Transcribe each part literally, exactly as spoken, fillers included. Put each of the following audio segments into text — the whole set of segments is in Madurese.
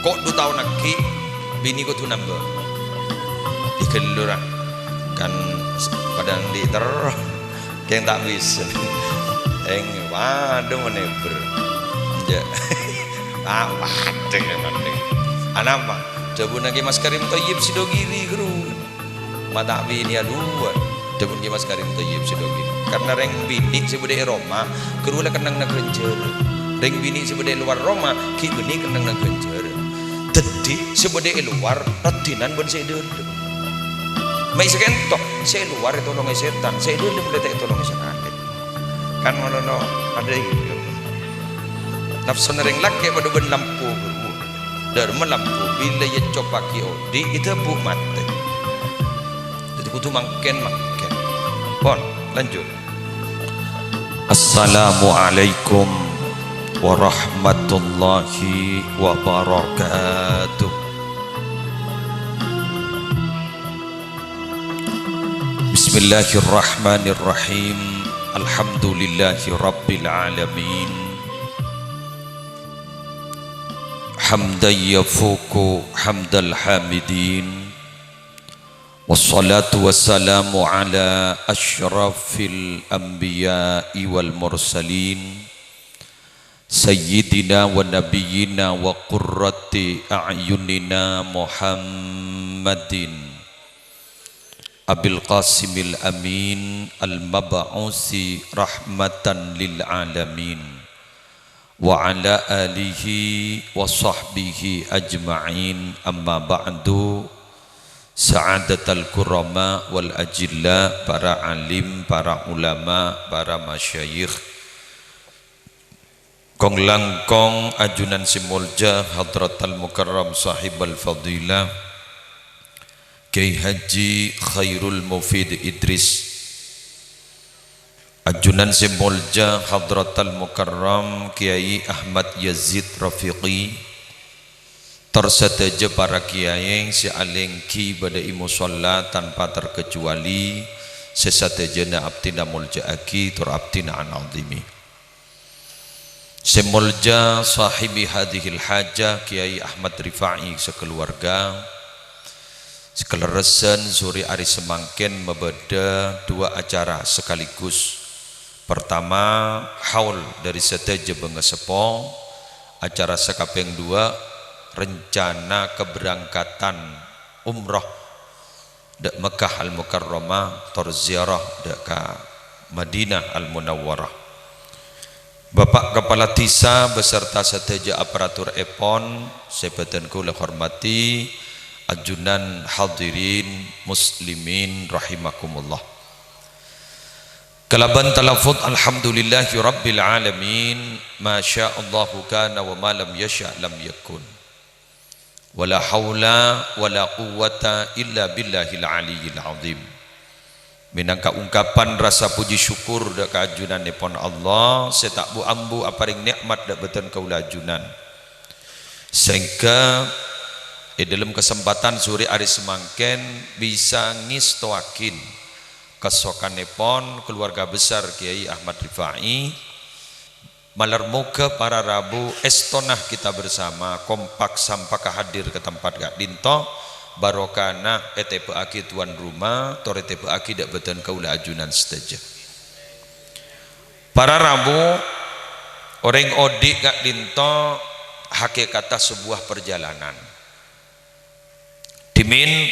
Kok du taon aghi', binè kodhu nambâ. Èghâllu ra. Kan s-, padâ andi' terro. Kèng ta' bisa. Èng, waduh, menèbâr. Jâ'. Ah, padâ, padâ. Anapa? Dhâbuna Kè Mas Karim Thoyyib Sidogiri, ghuru. Ma' ta' binè aduwâ', dhâbuna Kè Mas Karim Thoyyib Sidogiri. Karna rèng binè' sè bâdâ è roma, ghâruwa la kennengnganna ghânjhârân. Rèng binè' sè bâdâ è lowar roma, ghi' bânnè kennengnganna ghânjhârân. Dhâddhi, sè bâdâ è lowar, raddhinan bân sè è dâlem. Ma' sakènto, sè è lowar ètolongè sètan, sè è dâlem la ta' ètolongè sakalè. Kan manono padâ iyâ. Nafsona rèng lakè' padâ bân lampu, ghâruwa. Dâremma lampu, bilâ ècopaghi odi', èdhâbu matè. Dhâddhi kodhu mangkèn-mangkèn. Pon, lanjut. Assalamualaikum warahmatullahi wabarakatuh. Bismillahirrahmanirrahim. Alhamdulillahirabbil alamin. Hamdan yafuqu hamdal hamidin. Wassalatu wassalamu ala asyrafil anbiya'i wal mursalin, sayyidina wa nabiyyina wa qurrati a'yunina Muhammadin Abil Qasimil Amin al-mab'usi rahmatan lil alamin. Wa ala alihi wa sahbihi ajma'in, amma ba'du. Sa'adatal kurama wal ajilla, para alim, para ulama, para masyayikh, kong-langkong ajunan sè molja, hadratal mukarram sahibal fadilah, Kiai Haji Khairul Mufid Idris. Ajunan sè molja hadratal mukarram Kiai Ahmad Yazid Rafiqi, tor sadhâjâ para kiai sè alèngghi bâdâ è mosolla tanpa terkecuali, sè sadhâjâna abdhina molja'aghi tor abdhina an'azimi. Sè molja sahibi hadhil hajah Kiai Ahmad Rifai sakaluwarga, sakalerressan sore arè samangkèn mabâdâ duwâ' acara sekaligus. Pertama, haul dhâri sadhâjâ bângaseppo, acara sakapèng duwâ', rencana keberangkatan umroh dâ' Mekkah Al-Mukarramah tor ziarah dâ' ka Madinah Al-Munawwarah. Bapa' Kapala Dhisa beserta sadhâjâ aparaturèpon sè bâdhân kaulâ hormati, ajunan hadirin muslimin rahimakumullah. Kalabân talafut alhamdulillahirabbil alamin, ma sya Allahu kana wa ma lam yasya lam yakun. Wala haula wala quwwata illa billahil aliyyil azim. Mènangka ungkapan rasa puji syukur dâ' ka ajunanèpon Allah sè ta' bu-ambu aparèng nè'mat dâ' bâdhân kaulâ ajunan. Sehingga è dâlem kasempadhân sore arè samangkèn bisa ngèstowaghin kasokanèpon keluarga besar Kiai Ahmad Rifai, Malar moghâ para rabu èstona kita bersama kompak sampakka hadir ka tempat ka'dinto, barokana ètèbâ'aghi tuan rumah, tor ètèbâ'aghi dâ' bâdhân kaulâ ajunan sadhâjâ. Para rabu, orèng odi' ka'dinto hakèkatta sebuah perjalanan. Dhimèn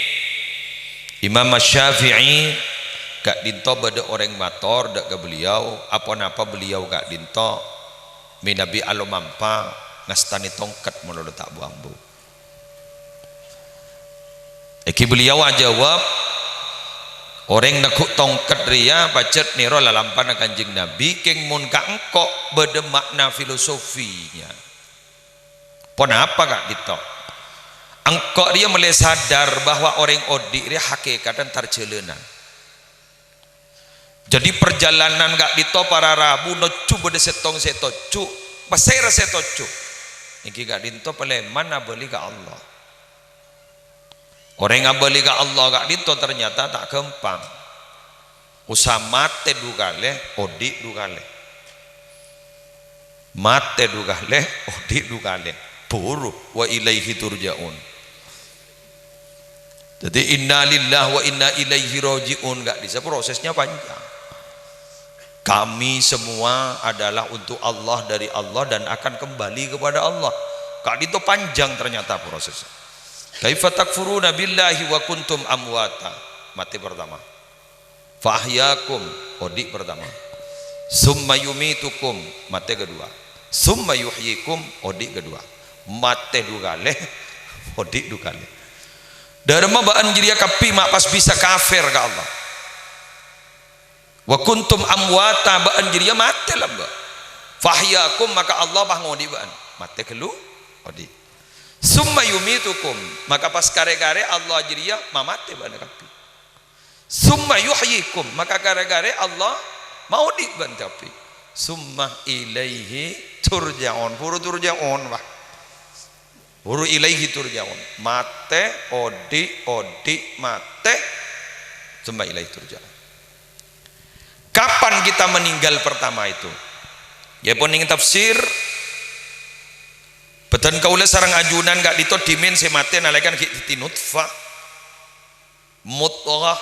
Imam Asy-Syafi'i ka'dinto bâdâ orèng mator dâ' ka beliau, aponapa beliau ka'dinto mènabi alomampa ngastanè tongket malolo ta' bu-ambu. Èngghi beliau ajâwâb, "Orèng neggu' tongket rèya pajhât nèro lalampana Kanjeng Nabi, kèng mon ka engko' bâdâ makna filosofinya." Ponapa ka'dinto? Engko' rèya molaè sadar bahwa orèng odi' rèya hakèkaddhân tar jhâlânan. Jadi, parjhâlânan ka'dinto para rabu nojjhu bâdâ sèttong sè tojjhu, pasèra sè tojjhu? Èngghi ka'dinto palèman abâli ka Allah. Orèng abâli ka Allah ka'dinto ternyata ta' ghâmpang. Osa matè du kalè, odi' du kalè. Matè du kalè, odi' du kalè. Buru, wa ilaihi turja'un. Jadi, inna lillahi wa inna ilaihi raji'un, nggak bisa, prosesnya panjang. Kami semua adalah untuk Allah, dari Allah, dan akan kembali kepada Allah. Ka'dinto panjang ternyata prosesnya. Kaifa takfuruna billahi wa kuntum amwata. Mati pertama. Fa ahyakum, odi' pertama. Summa yumitukum, mati kedua. Summa yuhyikum, odi' kedua. Mati dua kali, odi' dua kali. Dâremma bâ'ân jârèya kabbhi ma' pas bisa kafir ka Allah. Wa kuntum amwata, bâ'ân jârèya matè lambâ'. Fa ahyakum, maka Allah pas ngodi' bâ'ân. Matè ghâllu, odi'. Summa yumitukum, maka pas karè-karè Allah jârèya mamatè bâ'ân kabbhi. Summa yuhyikum, maka karè-karè Allah maodi' bâ'ân kabbhi. Summa ilaihi turja'un. Buru turja'un, wah. Buru ilaihi turja'un. Matè, odi', odi', matè. Summa ilaihi turja'un. Kapan kita meninggal pertama itu? Yâ pon ning tafsir, bhâdhân kaulâ sareng ajunan ka'dinto dhimèn sè matè nalèkana ghi' dhâddhi nutfah. Mudghah,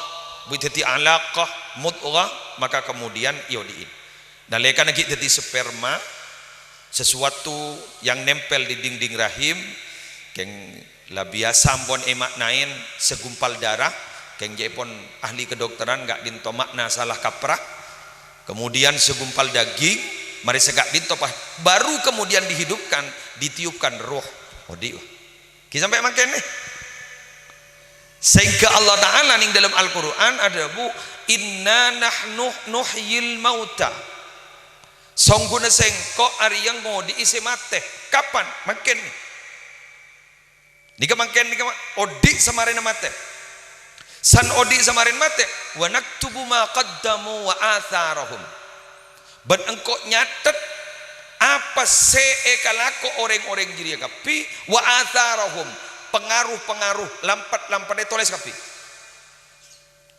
bi dhâddhi alaqah, mudghah, maka kemudian iodi'in. Nalèkana ghi' dhâddhi sperma, sesuatu yang nempel di dinding rahim, kèng la biyasa ampon èmaknaè segumpal darah, kèng ca'èpon ahli kedokteran ka'dinto makna salah kaprah. Kemudian segumpal daging, marè saka'dinto pas, baru kemudian dihidupkan, ditiupkan roh. Odi', wah. Ghi sampè' mangkèn, nè. Sehingga Allah Ta'ala ning dalam Al-Qur'an adhâbu, "Inna nahnu nuhyil mauta." Songghuna sèngko' arèya ngodi'i sè matè. Kapan? Mangkèn, nè. Nèka mangkèn, nèka ma-, odi' samarèna matè. San odi' samarèna matè, "Wa naktubu ma qaddamu wa atharahum." Bân engko' nyathet apa sè èkalako orèng-orèng jârèya kabbhi, wa atharahum, pangaruh-pangaruh, lampat-lampat ètolès kabbhi.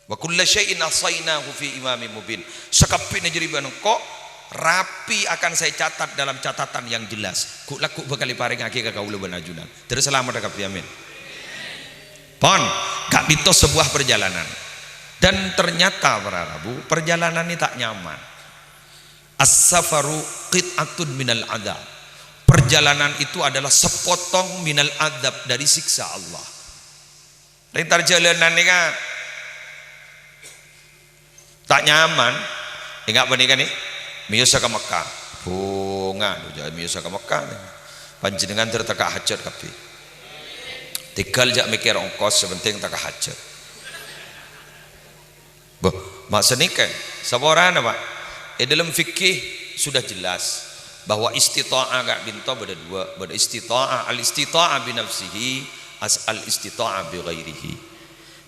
"Wa kulla syai'in ahsainahu fi imamin mubin." Sakabbhiyânna jârèya bân engko' rapi akan saya catat dalam catatan yang jelas. Ghu'-, lagghu' bhâkal èparèngaghi ka kaulâ bân ajunan. Terros salamet kabbhi, amin. Pon, ka'dinto sebuah perjalanan. Dan ternyata, para rabu, perjalanan ini tak nyaman. As-safaru qit'atun minal adzab. Perjalanan itu adalah sepotong minal adzab, dari siksa Allah. Rèng tar jhâlânan nèka ta' nyaman. Enga' panèka nè, mèyosa ka Mekkah. Bhunga, jhâ' mèyosa ka Mekkah. Panjhennengngan ter-, teka hajat kabbhi. Tèghâl jhâ' mèkkèr ongkos, sè pentèng teka hajat. Bâh, ma' sanèka, saporana, Pak. È dâlem fikih sudah jelas bahwa istita'ah ka'dinto bâdâ dua, bâdâ istita'ah, al-istita'ah bi nafsihi, as-, al-istita'ah bi ghairihi.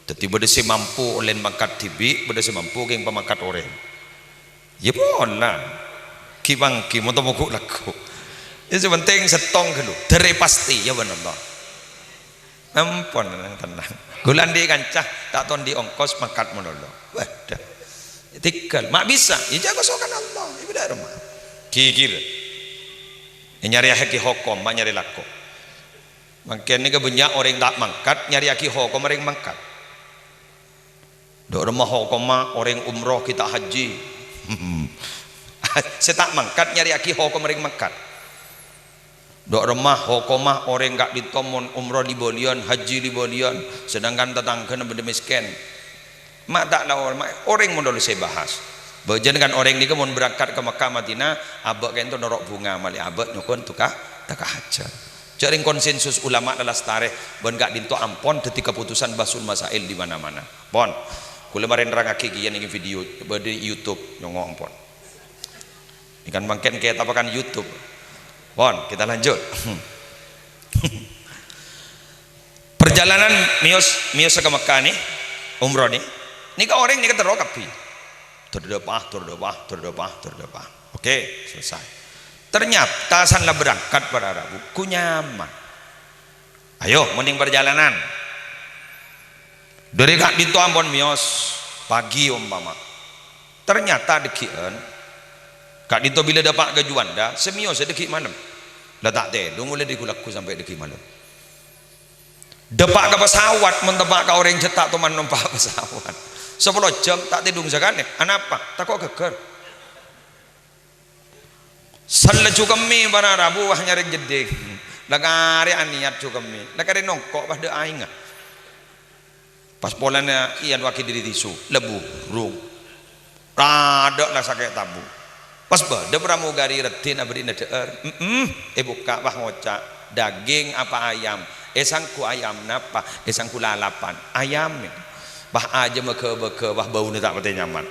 Dhâddhi bâdâ sè mampu ollèna mangkat dhibi', bâdâ sè mampu kèng pamangkat orèng. Yâ pola. Ghi-, pangghi, moto mogok lagghu'. Yâ sè pentèng sèttong ghâllu, dâri pastè, yâ bân Allah. Ampon, tenang, tenang. Ghulâ andi' kanca, ta' tao andi' ongkos, mangkat malolo. Waduh. Tèghâl, ma' bisa. Yâ, jhâ' kasokan Allah. Yâ, bâdâ roma. Ghighir. Yâ, nyarèyaghi hokom, ma' nyarè lako. Mangkèn nèka bânnya' orèng ta' mangkat, nyarèyaghi hokom orèng mangkat. Dâ' remma hokomma orèng umroh ghi' ta' haji. Sè ta' mangkat nyarèyaghi hokom orèng mangkat. Dâ' remma hokomma orèng ka'dinto mon umroh li-bâliyân, haji li-bâliyân, sedangkan tatangghâna bâdâ mèskèn. Ma' ta' la or-, ma' orèng mon dhuli sè bahas. Bâjân kan orèng nèka mon berangkat ka Mekkah Madinah, abâ' ka'dinto noro' bhunga, malè abâ' nyokon teka, teka hajat. Jhâ' rèng konsensus ulama' lalastarè bân ka'dinto ampon dhâddhi kaputusan bahsul masail di mana-mana. Pon. Kaulâ marè nerrangaghi kèya nèng video, bâdâ di YouTube, nyongngo' ampon. Ini kan mangkèn kètabbhâ kan YouTube. Pon, kita lanjut. Perjalanan mèyos, mèyosa ka Mekkah nè, umroh nè. Nèka orèng nèka terro kabbhi. Ter dâpa', ter dâpa', ter dâpa', ter dâpa'. Oke, selesai. Ternyata san la berangkat para rabu, ghu nyaman. Ayo, mending perjalanan. Dâri ka'dinto ampon mèyos, pagi ompama. Ternyata dâgghi'ân, ka'dinto bilâ dâpa' ka Juanda, sè mèyosa dâgghi' malem. La ta' tèdung ollè dhighu lagghu sampè' dhâggi' malem. Dâpa' ka pesawat, mon teppa' ka orèng jhât ta' toman nompa' pesawat. Sapolo jam ta' tèdung sakalè. Anapa? Tako' ghâggâr. Sallejju kemmè para rabu, wah, nyarè jeddhing. La karè anèyat jhu kemmè. La karè nongko' pas dâ' aèngnga. Pas polana èyaduwâghi dhâri tisu, la burung. Tadâ' la sakè' tabu. Pas bâdâ pramugari raddhin aberri'na dhâ'âr. Em-em, èbukka', wah, ngoca', "Daging apa ayam?" "Èsangghu ayam." "Napa?" "Èsangghu lalapan." "Ayam." Wah, ajâmma ghâbâghâ, wah, bâuna ta' patè nyaman.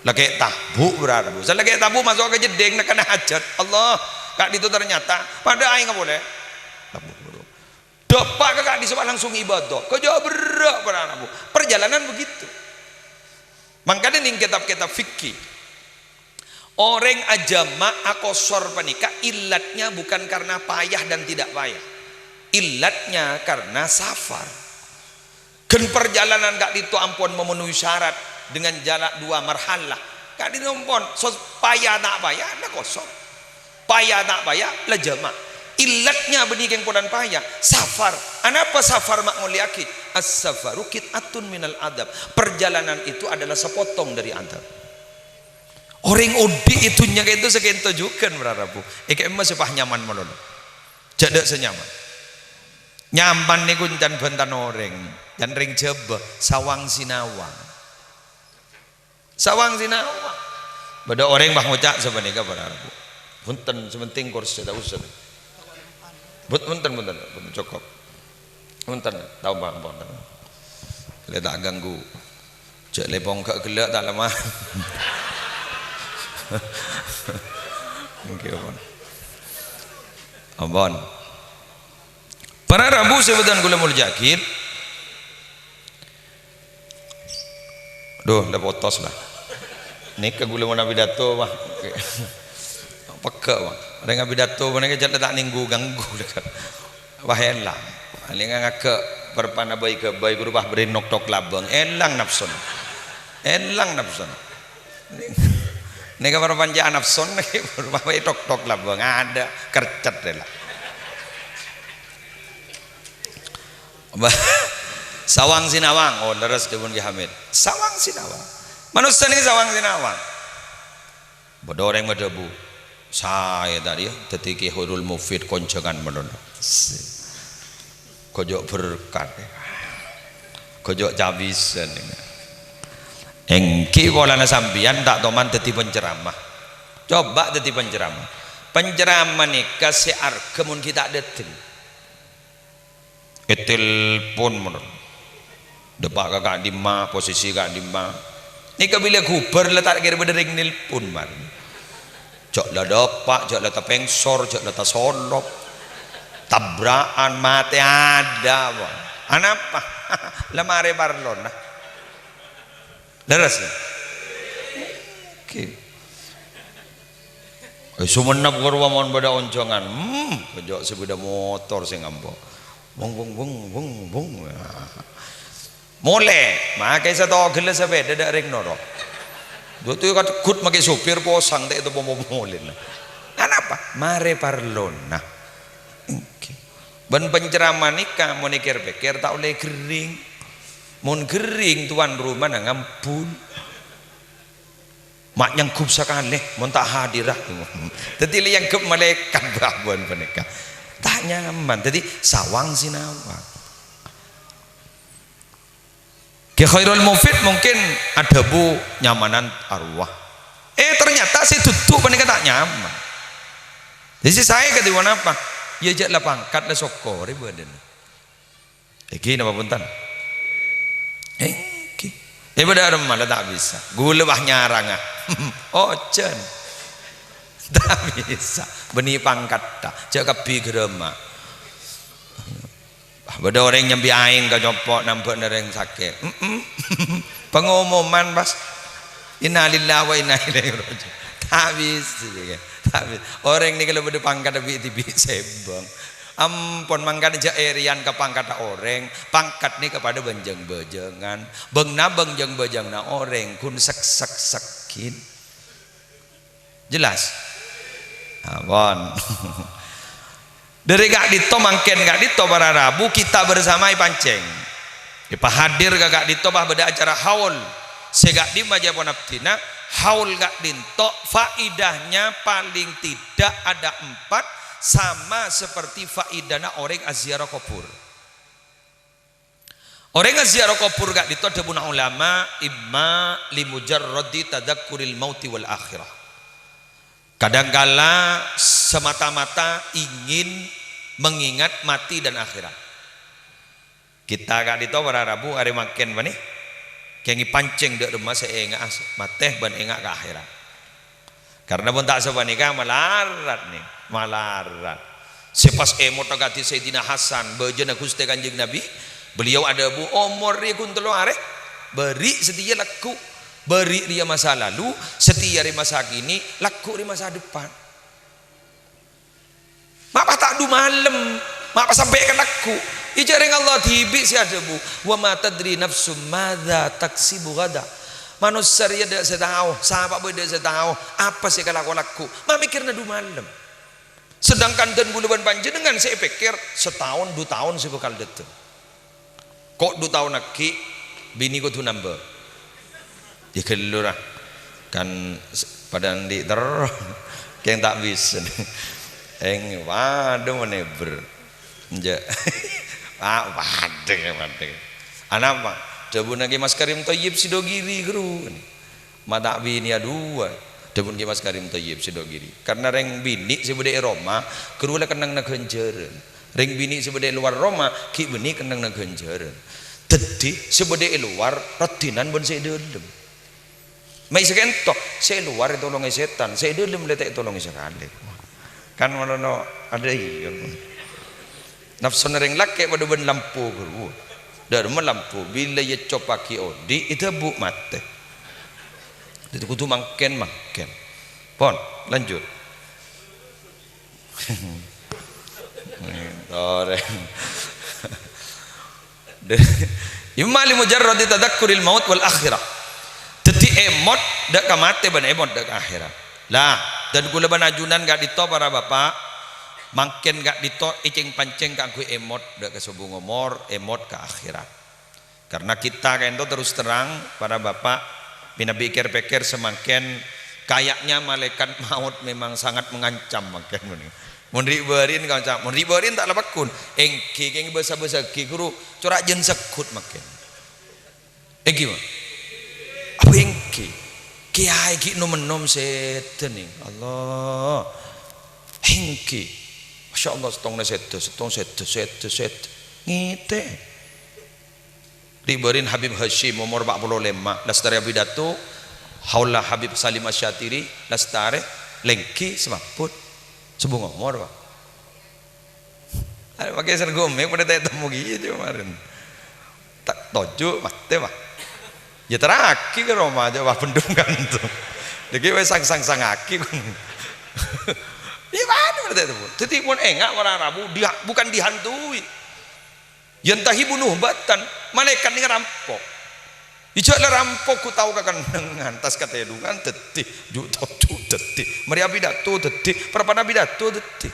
Lakè' tabu', para rabu. Salakè' tabu' maso' ka jeddhing, nèkana hajat. Allah, ka'dinto ternyata padâ aèngnga polè. Tabu'. Dâpa' ka ka'dissa' langsung ibadah. Kèjhâ' berrâ', para rabu. Perjalanan begitu. Mangkana nèng kitab-kitab fikih, orèng ajhâma' akosor panèka illatnya bukan karena payah dan tidak payah. Illatnya karena safar. Ghân parjhâlânan ka'dinto ampon memenuhi syarat dengan jhâlâ' dua marhalah. Ka'dinto ampon, sos-, paya ta' paya, la kosor. Paya ta' paya, la jhâma'. Illatnya bânnè kèng polana paya, safar. Anapa safar ma' ngolèyaghi? "As-safaru qit'atun minal adzab." Perjalanan itu adalah sepotong dari adzab. Orèng odi' è dhunnya ka'dinto saka'dinto jhughân, para rabu. È ka'imma sè pas nyaman malolo. Jhâ' dâ' sè nyaman. Nyaman nèko can bhântan orèng, can rèng Jhâbâ, sawang sinawang. Sawang sinawang. Bâdâ orèng pas ngoca' sapanèka, para rabu. Bhunten, sè pentèng korsè, ta' osa. Bhun-, bhunten, bhunten, bhunten, cokop. Bhunten, tao, Bang, bhunten. Lè ta' ganggu. Jhâ' lè pongghâ ghellâ' ta' lemah. Èngghi, ampon. Ampon. Para rabu sè bhâdhân kaulâ molja'aghi. Duh, la potos la. Nèka kaulâ mon apidato, wah. Pegghâ', wah. Orèng apidato panèka jhâ' ta' nèngghu-ganggu. Wah, èlang. Palèng ngaghâ' parpana bhâi-ghâbây, ghuru pas bherri' nok-tok labâng. Èlang napsona. Èlang napsona. Nèka parpanca'an napsona, wah, ètok-tok labâng. Adâ' kercet, èlang. Sawang sinawang. Oh, lerres dhâbuna Ki Hamid. Sawang sinawang. Manossa nèka sawang sinawang. Bâdâ orèng madhâbu, "Saè ta' rèya dhâddhi Ki Khairul Mufid konjhângan malolo. Kojhâ' berkat. Kojhâ' cabisân." Èngghi polana sampèyan ta' toman dhâddhi penceramah. Coba dhâddhi penceramah. Penceramah nèka sè arghâ mon ghi' ta' dâteng. Ètelpon malolo. Dâpa' ka ka'dimma, posisi ka'dimma. Nèka bilâ ghubâr la ta' kèra bâdâ rèng nelpon, mar. Jhâ' la dâpa', jhâ' la tapèngsor, jhâ' la tasolop. Tabra'an, matè adâ', apa. Anapa? La marè parlona. Lerres, ya? Oke. Eh, Sumenep ghârowa mon bâdâ onjhângan. Hmm, kojhâ' sepeda motor sè ngampo. Wong, wong, wong, wong, wong. Molè, makè sè togella sepeda dâ' rèng noro'. Dâteng kateggut makè sopir posang ta' ètopo molè. Anapa? Marè parlona. Oke. Bân penceramah nèka, mon èkèr-pèkkèr, ta' ollè ghering. Mon ghering, tuan rumana ngambul. Ma' nyanggup sakalè, mon ta' hadirâ. Dhâddhi lè nyanggup malaèkat bâbâ'ân panèka. Ta' nyaman. Dhâddhi sawang sinawang. Ki Khairul Mufid mungkin adhâbu nyamanan arwah. Eh, ternyata sè dudu panèka ta' nyaman. Dhâddhi sè saè kadhi ponapa? Ya jhâ' la pangkat, la sokkorè bâdâna. Èngghi napa bhunten? Èngghi. Eh, bâdâ arèmma la ta' bisa. Ghulâ bâ nyaranga. Ojhân. Ta' bisa. Bânnè pangkatta. Jhâ' kabbhi ghârâmma. Bâdâ orèng nyambi aèng ka compo' nambâ'na rèng sakè'. Mm-mm. Pangomoman, pas. Innalillahi wa inna ilaihi raji'un. Ta' bisa, ya. Ta' bisa. Orèng nèka la bâdâ pangkatta bi'-dhibi' sèmbâng. Ampon, mangkana jhâ' èrèyan ka pangkatta orèng. Pangkat nèka padâ bân jâng-bâjângan. Bâng-nabâng jâng-bâjânganna orèng, ghun sek-sek-segghin. Jelas? Ampon. Dhâri ka'dinto mangkèn ka'dinto para rabu kita bersama èpancèng. Èpahadir ka ka'dinto pas bâdâ acara haul. Sè ka'dimma jâ pon abdhina, haul ka'dinto faidahnya paling tidak ada empat, sama seperti faidahna orèng aziarah kubur. Orèng aziarah kubur ka'dinto dhâbuna ulama, "Imma li mujarradi tadzakkuril mauti wal akhirah." Kadangkala semata-mata ingin mengingat mati dan akhirat. Kita ka'dinto para rabu arè mangkèn bânnè, kèngèng pancèng dâ' remma sè ènga'a matè bân ènga' ka akhirat. Karna mon ta' sapanèka malarat, nè, malarat. Sè pas èmot akadhi Sayyidina Hasan, bâjâna Ghustè Kanjeng Nabi, beliau adhâbu, "Omor rèya ghun tello arè, bâri' satèya lagghu', bâri' rèya masa lalu, satèya rè masa kini, lagghu' rè masa depan." Ma' pas ta' du malem, ma' pas sampè' ka lagghu'. Iyâ jhâ' rèng Allah dhibi' sè adhâbu, "Wa ma tadri nafsum madza taksibu ghada." Manossa rèya dâ' sè tao, sapa bhâi dâ' sè tao, apa sè èkalako lagghu'. Ma' mèkkèrna du malem. Sedangkan dân kaulâ bân panjhennengngan sè èpèkkèr sataon, du taon sè bhâkal dâteng. Ko' du taon aghi', binè kodhu nambâ. Yâ ghâllu ra. Kan s-, padâ andi' terro. Kèng ta' bisa. Eng, waduh, menèbèr. Enjâ'. Ah, padâ, padâ. Anapa? Dhâbuna Kè Mas Karim Thoyyib Sidogiri, ghâru. Ma' ta' binèa duwâ', dhâbuna Kè Mas Karim Thoyyib Sidogiri. Karna rèng binè' sè bâdâ è roma, ghâru la kennengnganna ghânjhârân. Rèng binè' sè bâdâ è lowar roma, ghi' bânnè kennengnganna ghânjhârân. Dhâddhi, sè bâdâ è lowar, raddhinan bân sè è dâlem. Ma' èsakènto, sè è lowar ètolongè sètan, sè è dâlem la ta' ètolongè sakalè. Kan manono adâ' iyâ. Nafsona rèng lakè' padâ bân lampu, ghâru. Dâ' remma lampu, bilâ ècopaghi odi', èdhâbu' matè. Dhâddhi kodhu mangkèn, mangkèn. Pon, lanjut. Torè. Imma li mujarradi tadzakkuril maut wal akhirah. Dhâddhi èmot dâ' ka matè bân èmot dâ' ka akhèrat. Lah, dân kaulâ bân ajunan ka'dinto para bapa', mangkèn ka'dinto ècèng-pancèng kaangghuy èmot dâ' ka sobung omor, èmot ka akhèrat. Karna kita ka'dinto terus terang, para bapa', mènabi kèr-pèkkèr samangkèn, kayaknya malaikat maut memang sangat mengancam mangkèn. Mon ri'-bâri'na kanca, mon ri'-bâri'na ta' la pagghun, èngghi kèng bâsa-bâsaghi ghâru, cora' jân segghut mangkèn. Èngghi, Ma'? Apa èngghi? Kèyaè ghi' nom-ènom sèdhâ, nèng. Allah. Èngghi. Masya Allah, sèttong sèdhâ, sèttong sèdhâ, sèdhâ, sèdhâ. Ngètè. Ri'-bâri'na Habib Hasyim, omor empa' polo lèma', lastarè apidato, haula Habib Salim Asy-Syatiri, lastarè, lèngghi, sè mabbhut. Sobung omor, Pa'. Arè makè sèrgomè padâ ta' ètemmo kèya, jâ, marèn. Ta' toju', matè, Pa'. Yâ, terraghi ka roma, jâ, Pa', bhendhung kanto. Dhâggi' wè sang-sang-sangaghi. Iyâ, padâ padâ ta' ètemmo. Dhâddhi, mon enga' para rabu, dia, bukan dihantui. Yantahibu nuhbatan, malaèkat nèka rampok. Ijâ la rampok, ghu tao kakennengngan, tas katèdungan dhâddhi, ju' toju' dhâddhi, marè apidato dhâddhi, parappa'na apidato dhâddhi.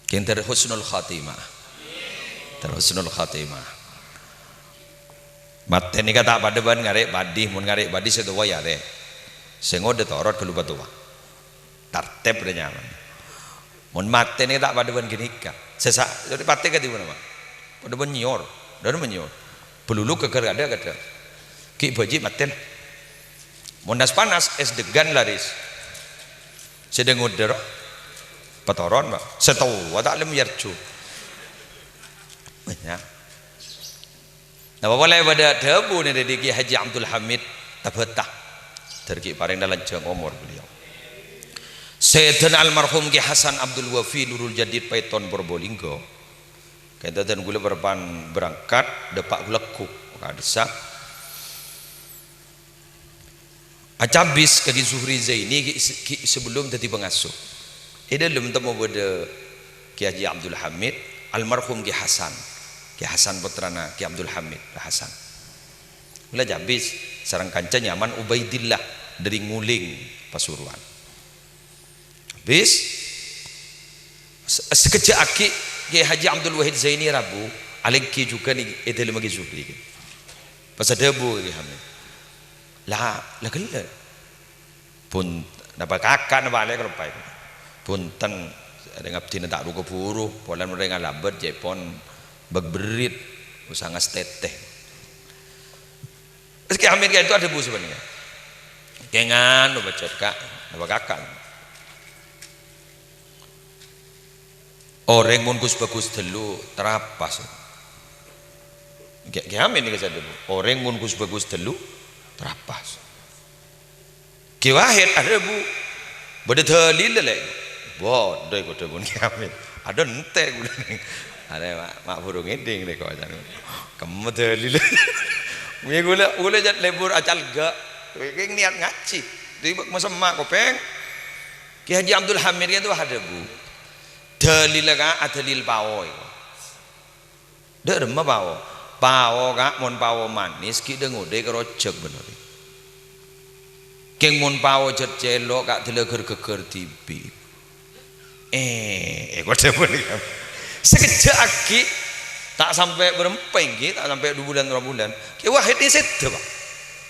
Kèng ter husnul khatimah. Ter husnul khatimah. Matè nèka ta' padâ bân ngarè' padi, mon ngarè' padi sè towa yâ arè. Sè ngodâ torot ghâllu patowa. Tartèb rè nyaman. Mon matè nèka ta' padâ bân ghânèka. Sè sa-, patè kadhi ponapa? Padâ bân nyèyor. Dhâremma nyèyor. Bâluluk ghâgghâr kadhâ'-kadhâ'. Ghi' bhâji' matè la. Mon nas-panas, ès deggan laris. Sè dâ' ngodâ ro. Patoron, Pa'. Sè towa ta' lem yarju. Bânnya'. Napa polè padâ dhâbuna dhâddhi Kè Haji Abdul Hamid Tabata. Dhâr ghi' parèng lanjhâng omor beliau. Sayyidina almarhum Kè Hasan Abdul Wafi Nurul Jadid Paiton Probolinggo. Ka'dinto dân kaulâ parappa'na berangkat, dâpa' ghulâ ghuk. Kadhissa'. Acabis ka Kè Zuhri Zaini ghi', ghi' sabellunna dhâddhi pangasuh. È dhâlem temmo bâdâ Kè Haji Abdul Hamid, almarhum Kè Hasan. Kè Hasan pottrana Kè Abdul Hamid, Hasan. Kaulâ cabis sareng kanca nyaman Ubaidillah dâri Nguling Pasuruan. Bis. S-, sakejjhâ' aghi' Kè Haji Abdul Wahid Zaini rabu, alèngghi jhughân è, è dhâlemma Kè Zuhri. Pas adhâbu Kè Hamid, "La, la ghellâ'." Pon-, napa kaka' napa alè' kaloppaè. "Bhunten, rèng abdhina ta' ru-kabhuru, polana rèng alabât jhâ' pon bâk-berrit, osa ngastètè." Terros Kè Hamid ka'dinto adhâbu sapanèka, "Kèngan, napa jhât, Ka', napa kaka'?" Orèng mon gus-bhâgus ghâllu, tarapas. Kè-, Kè Hamid nèka sè adhâbu. Orèng mon gus-bhâgus ghâllu, tarapas. Kè Wahid adhâbu, "Bâdâ dhâlilla, Lè'?" "Bâdâ," èko dhâbuna Kè Hamid. "Adâ' entè' ghulâ nèng. Arè ma', ma' bhuru ngèdhing rèko," ajhâna. "Kemma dhâlilla?" Mè' ghulâ, ghulâ jhât lebur acalga'. Kèng niat ngajhi. Dhâddhi masemma' kopèng. Kè Haji Abdul Hamid ka'dinto adhâbu, "Dhâlilla, Ka', adhâlil pao, èko." "Dâ' remma pao?" "Pao, Ka', mon pao manis, ghi' dâ-ngodâi karojjhâk bhender. Kèng mon pao jhât cèlo', Ka', dâlâghâr ghâgghâr dhibi'." Eh, èko dhâbuna Kè Hamid. Sakejjhâ' aghi', ta' sampè' bârâmpa ènggi, ta' sampè' du bulân, rong bulân. Kè Wahid nè sèdhâ, Pak.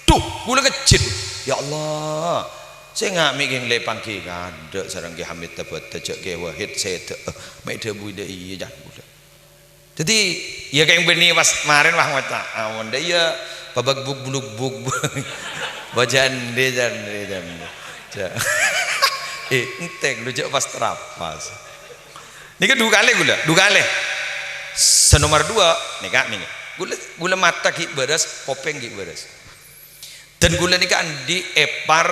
Dhu, ghulâ kejjhit. Ya Allah, sènga' mè' kèng lè panggi kandhâ' sareng Kè Hamid tè-bâtè jhâ' Kè Wahid sèdhâ'â. Mè' dhâbu dâ' iyâ, jhân ghulâ. Dhâddhi, iyâ kèng bânnè pas marèn, wah, ngoca', "Ampon dâ' iyâ, pabâk-buk-buluk-buk." Bâ jhândhi, jhândhi, jhândhi. Jhâ-, eh, entè' lu jhâ' pas tarapas. Nèka du kalè ghulâ, du kalè. Sè nomer duwâ', nèka, nèka. Ghulâ, ghulâ mata ghi' bârâs, kopèng ghi' bârâs. Dan ghulâ nèka andi' èpar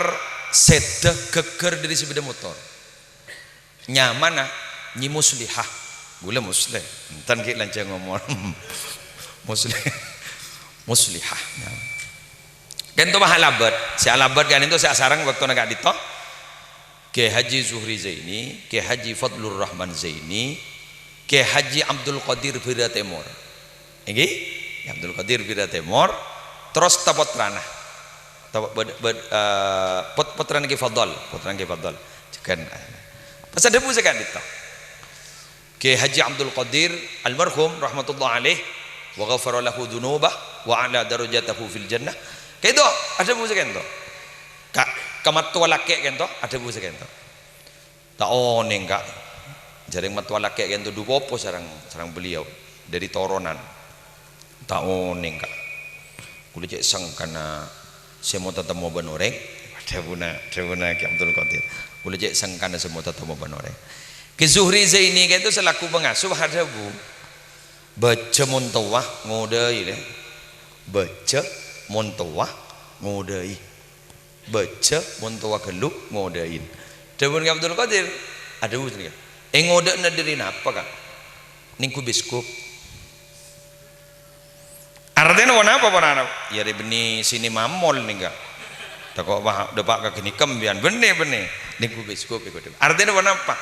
sèdhâ ghâgghâr dâri sepeda motor. Nyamana Nyi Muslihah. Ghulâ Musleh. Enten ghi' lanjhâng ngomong. Musleh. Muslihah. Ka'dinto pas alabât. Sè alabât ka'dinto sè asareng bâktona ka'dinto. Kè Haji Zuhri Zaini, Kè Haji Fadlur Rahman Zaini, Kè Haji Abdul Qadir Bira Tèmor. Ènggi? Kè Abdul Qadir Bira Tèmor, terros ta-, pottrana. Ta-, bâd-, bâd-, eh, pot-, pottrana Kè Fadl, pottrana Kè Fadl. Jhughân. Pas adhâbu sè ka'dinto. Kè Haji Abdul Qadir almarhum rahmatullah alaih, wa ghafara lahu dzunubah wa a'la darajatahu fil jannah. Ka'dinto, adhâbu sè ka'dinto. Ka, ka mattowa lakè' ka'dinto, adhâbu sè ka'dinto. "Ta' onèng, Ka'. Jhâreng mattowa lakè' ka'dinto du popo sareng, sareng beliau dâri toronan. Ta' onèng, Ka'. Ghulâ cè' sengkana sè mo tatemmo bân orèng." Dhâbuna, dhâbuna Kè Abdul Qadir. "Ghulâ cè' sengkana sè mo tatemmo bân orèng." Kè Zuhri Zaini ka'dinto selaku pengasuh adhâbu, "Bâjâ mon towa ngodâi, lè. Bâjâ mon towa ngodâi." Bâjâ mon towa ghâllu ngodâi. Dhâbuna Kè Abdul Qadir, adhâbu sanèka. "Èngodâ'âna dâri napa, Ka'?" "Nèngghu biskop." "Artèna ponapa, ponapa?" "Iyâ rè bânnè sinema mall nèngka." "Tako' pa-, dâpa' ka ghânèka sampèyan." "Bânnè, bânnè." "Nèngghu biskop èko." "Artèna ponapa?"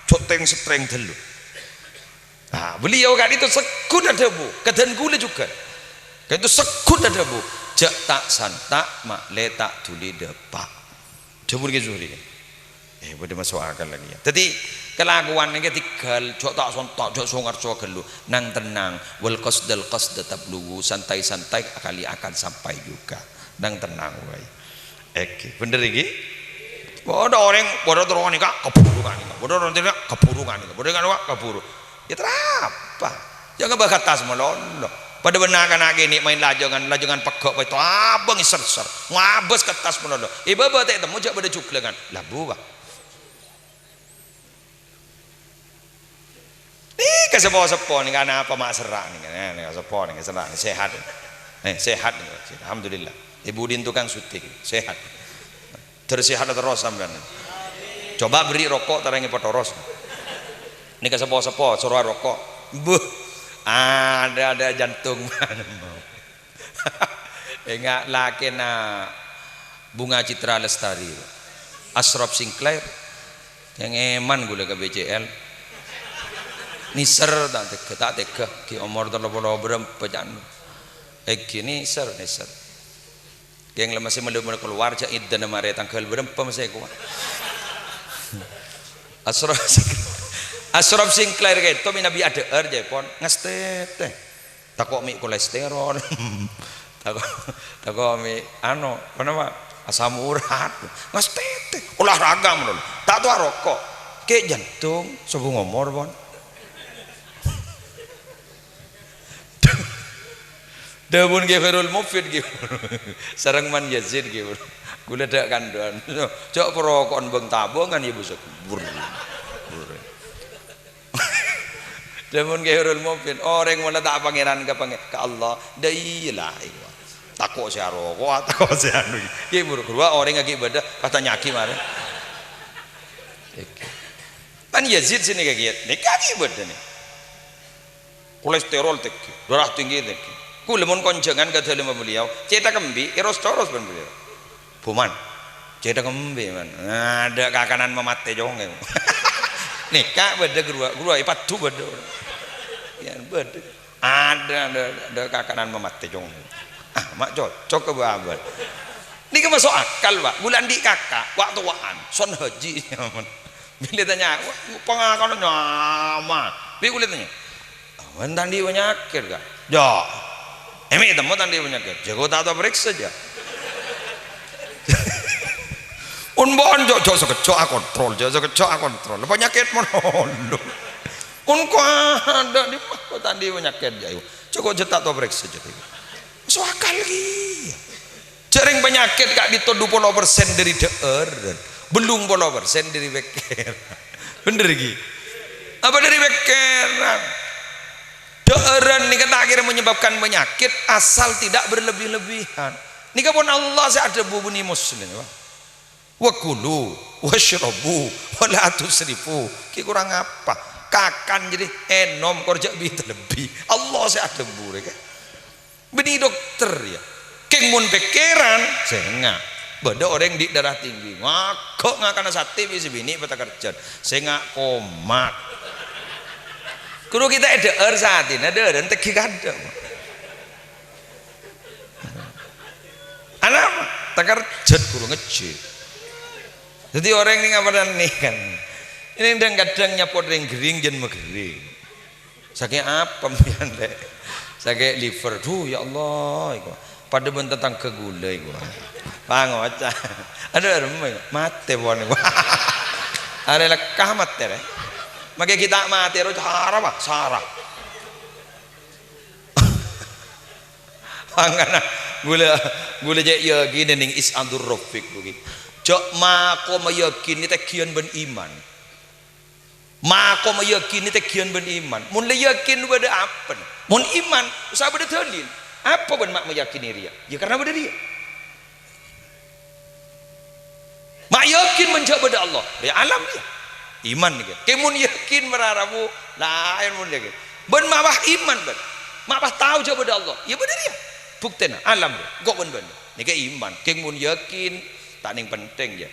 "Shooting-shooting ghâllu." Nah, beliau ka'dinto segghut adhâbu, kadhân ghulâ jhughân. Ka'dinto segghut adhâbu, "Jhâ' ta'-santa', ma'lè ta' dhuli dâpa'." Dhâbuna Kè Zuhri. Eh, bâdâ maso' akal lagi, ya. Dhâddhi, kalakowan nèka tèghâl, jhâ' ta'-santa', jhâ' so-ngarso ghâllu. Nang-tennang, wal qasdal qasda tablughu, santai-santai kali akan sampai juga. Nang-tennang wae. Ènggi, bhender ènggi? Bâdâ orèng, bâdâ terro nèka, kabhuru ka nèka. Bâdâ terro nèka, kabhuru ka nèka. Bâdâ nèka, kabhuru. Yâ, terapa? Yâ, ngabâs kertas malolo. Padâ bân na'-kana' kènè' maèn lajângan, lajângan pegghâ' paèto abâng èser-ser. Ngabâs kertas malolo. È bâbâ ta' ètemmo jhâ' bâdâ jhuglângan. Labu, Pak. Nèka sepo-sepo nèka napa ma' serra' nèka, nèka sepo nèka serra' nèka sehat. Eh, sehat nèka. Alhamdulillah. È budina tukang syuting, sehat. Terros sehat terros sampèyan. Coba beri rokok, tarèngè patoros. Nèka sepo-sepo, soro rokok. Buh, ada-ada jantung. Enga' lakèna Bunga Citra Lestari, Ashraf Sinclair. Kèng èman ghulâ ka B C L. Nèser ta' tegghâ, ta' tegghâ. Ghi' omor tello polo bârâmpa ca'na. Ènggi nèser, nèser. Kèng la masè mèlo-mèlo kalowar, jhâ' èdâna marè tangghâl bârâmpa masè kowa. Ashraf Sinclair. Asyraf Sinclair kèto mè' nabi adhâ'âr, jâèpon, ngastètè. Tako' mè' kolesterol. Tako', tako' mè' ano, apa nama? Asam urat. Ngastètè. Olahraga mènolo. Ta' towa roko'. Kè' jantung, sobung omor, pon. Dhâbuna Kè Khairul Mufid, ghi. Sareng Man Yazid, ghi. Ghulâ dâ' kandhuwân. Jhâ' paroko'an bâng-tabângan, ya, busuk. Brr. Brr. Dhâbuna Kè Khairul Mufid, orèng mon la ta' pangèran ka pangè-, ka Allah, dâ' iyâ la, iku. Tako' sè aroko', tako' sè anu. Ghi, buru-buru orèng aghi' bâdâ, pas tanya'aghi marè. Iki. Man Yazid sè nèka ghi, nèka aghi' bâdâ nè. Kolesterol tèngghi, darah tinggi tèngghi. Ghulâ mon konjhângan ka dâlemma beliau, cètak embi', èros-toros bân beliau. "Bu Man, cètak embi', Man." Nah, adâ' kakanan mamatè congèng. Nèka bâdâ ghâruwa, ghâruwa èpaddu bâdâ. Ya, bâdâ. Adâ', adâ', adâ' kakanan mamatè congèng. Ah, ma' cocok ka bâbâ. Nèka maso' akal, Pak. Ghulâ andi' kaka', wa'-towa'an, son haji. Bilâ tanya, "Wah, pangakan nyama." Bi' ghulâ tanya, "Awan ta' andi' panyakèt, Ka'?" "Ya." "Emè' temmo ta' andi' panyakèt?" "Jhâ' ko ta' tao parèksa, jhâ'." "Mon bâ'ân jhâ', jhâ' sakejjhâ' akontrol, jhâ' sakejjhâ' akontrol. Panyakèt mon olo." "Mon ko adâ' dimma ko ta' andi' panyakèt, jhâ', jhâ' ko jhâ' ta' tao parèksa, jhâ'." Maso' akal kèya. Jhâ' rèng panyakèt ka'dinto dupolo persen dâri dhâ'ârân, bâllung polo persen dâri pèkkèran. Bhender, ghi? Apa dâri pèkkèran? Dhâ'ârân nèka ta' kèra menyebabkan penyakit asal tidak berlebih-lebihan. Nèka pon Allah sè adhâbu bânnè Muslim, Pak. "Wa kulu wasyrabu wa la tusrifu." Ki kurang apa? Kakan jadi ènom, kor jhâ' bi' lebbi. Allah sè adhâbu rèya. Bânnè dokter, ya. Kèng mon pèkkèran, sènga'. Bâdâ orèng andi' darah tinggi, ngaghâ' ngakana satè bi' sè binè' patakerjhân. Sènga' komat. Ghuru kita èdhâ'âr satèna, dhâ'ârân tèngghi kadhâ'. Anapa? Takerjhân ghuru ngejjhi. Dhâddhi orèng nè ngapanan nè kan. Ini kadhâng-kadhâng nyapot rèng ghering jhân maghering. Sakè' apa mbiyan, Lè'? Sakè' liver. Duh, ya Allah, iku. Padâ bân tatangghâ ghulâ iku. Pangoca'. Adhu, remma iku. Matè pon iku. Arè lekka matè, rè. Makè ghi' ta' matè, ro cara, Pak. Sara. Mangkana ghulâ, ghulâ cè' yakin nèng Is'adur Rafiq, Bu, ghi. Jhâ' makoma yakin nè tèngghiân bân iman. Makoma yakin nè tèngghiân bân iman. Mon la yakin bâdâ apa? Mon iman, usa bâdâ dalil. Apa bân ma' mayakini rèya? Ya, karna bâdâ rèya. Ma' yakin mon jhâ' bâdâ Allah. Ya, alam rèya. Iman nèka. Kè mon yakin mara rabu, laèn mon yakin. Bân ma' pas iman, bân. Ma' pas tao jhâ' bâdâ Allah. Ya, bâdâ rèya. Buktèna, alam rèya. Engko' bân bâ'na. Nèka iman. Kèng mon yakin, ta' nèng pentèng, ya.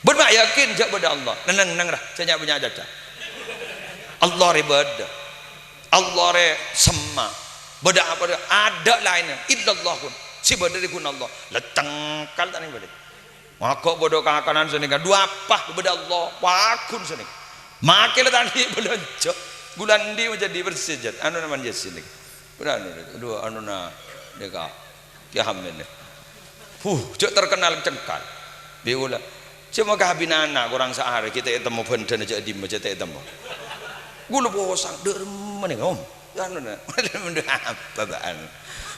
Bân ma' yakin jhâ' bâdâ Allah. Neng-neng ra, jhâ' nya-, nya-, caca. Allah rè bâdâ. Allah rè semma'. Bâdâ apa, adâ' laènna. Illallahun. Sè bâdâ rè ghun Allah. La cengkal ta' nèng bâdâ. Maghâ' bâdâ kakanan sanèka. Dhu apa bâdâ Allah. Paghun sanèka. Makè la ta' andi' bâlânjhâ. Ghulâ andi' majâdi bersè, jhât. Anu naman Yasin nèka. Ghulâ anu, dhu anuna nèka. Ki Hamil. Huh, jhâ' terkenal cengkal. Bi' ghulâ. Cè' makabinana korang saarè, ghi' ta' ètemmo bhândhâna jhâ' dimma jhâ' ta' ètemmo. Ghulâ posang, dâ' remma nèng, Om. Anuna, apa bâ'ân?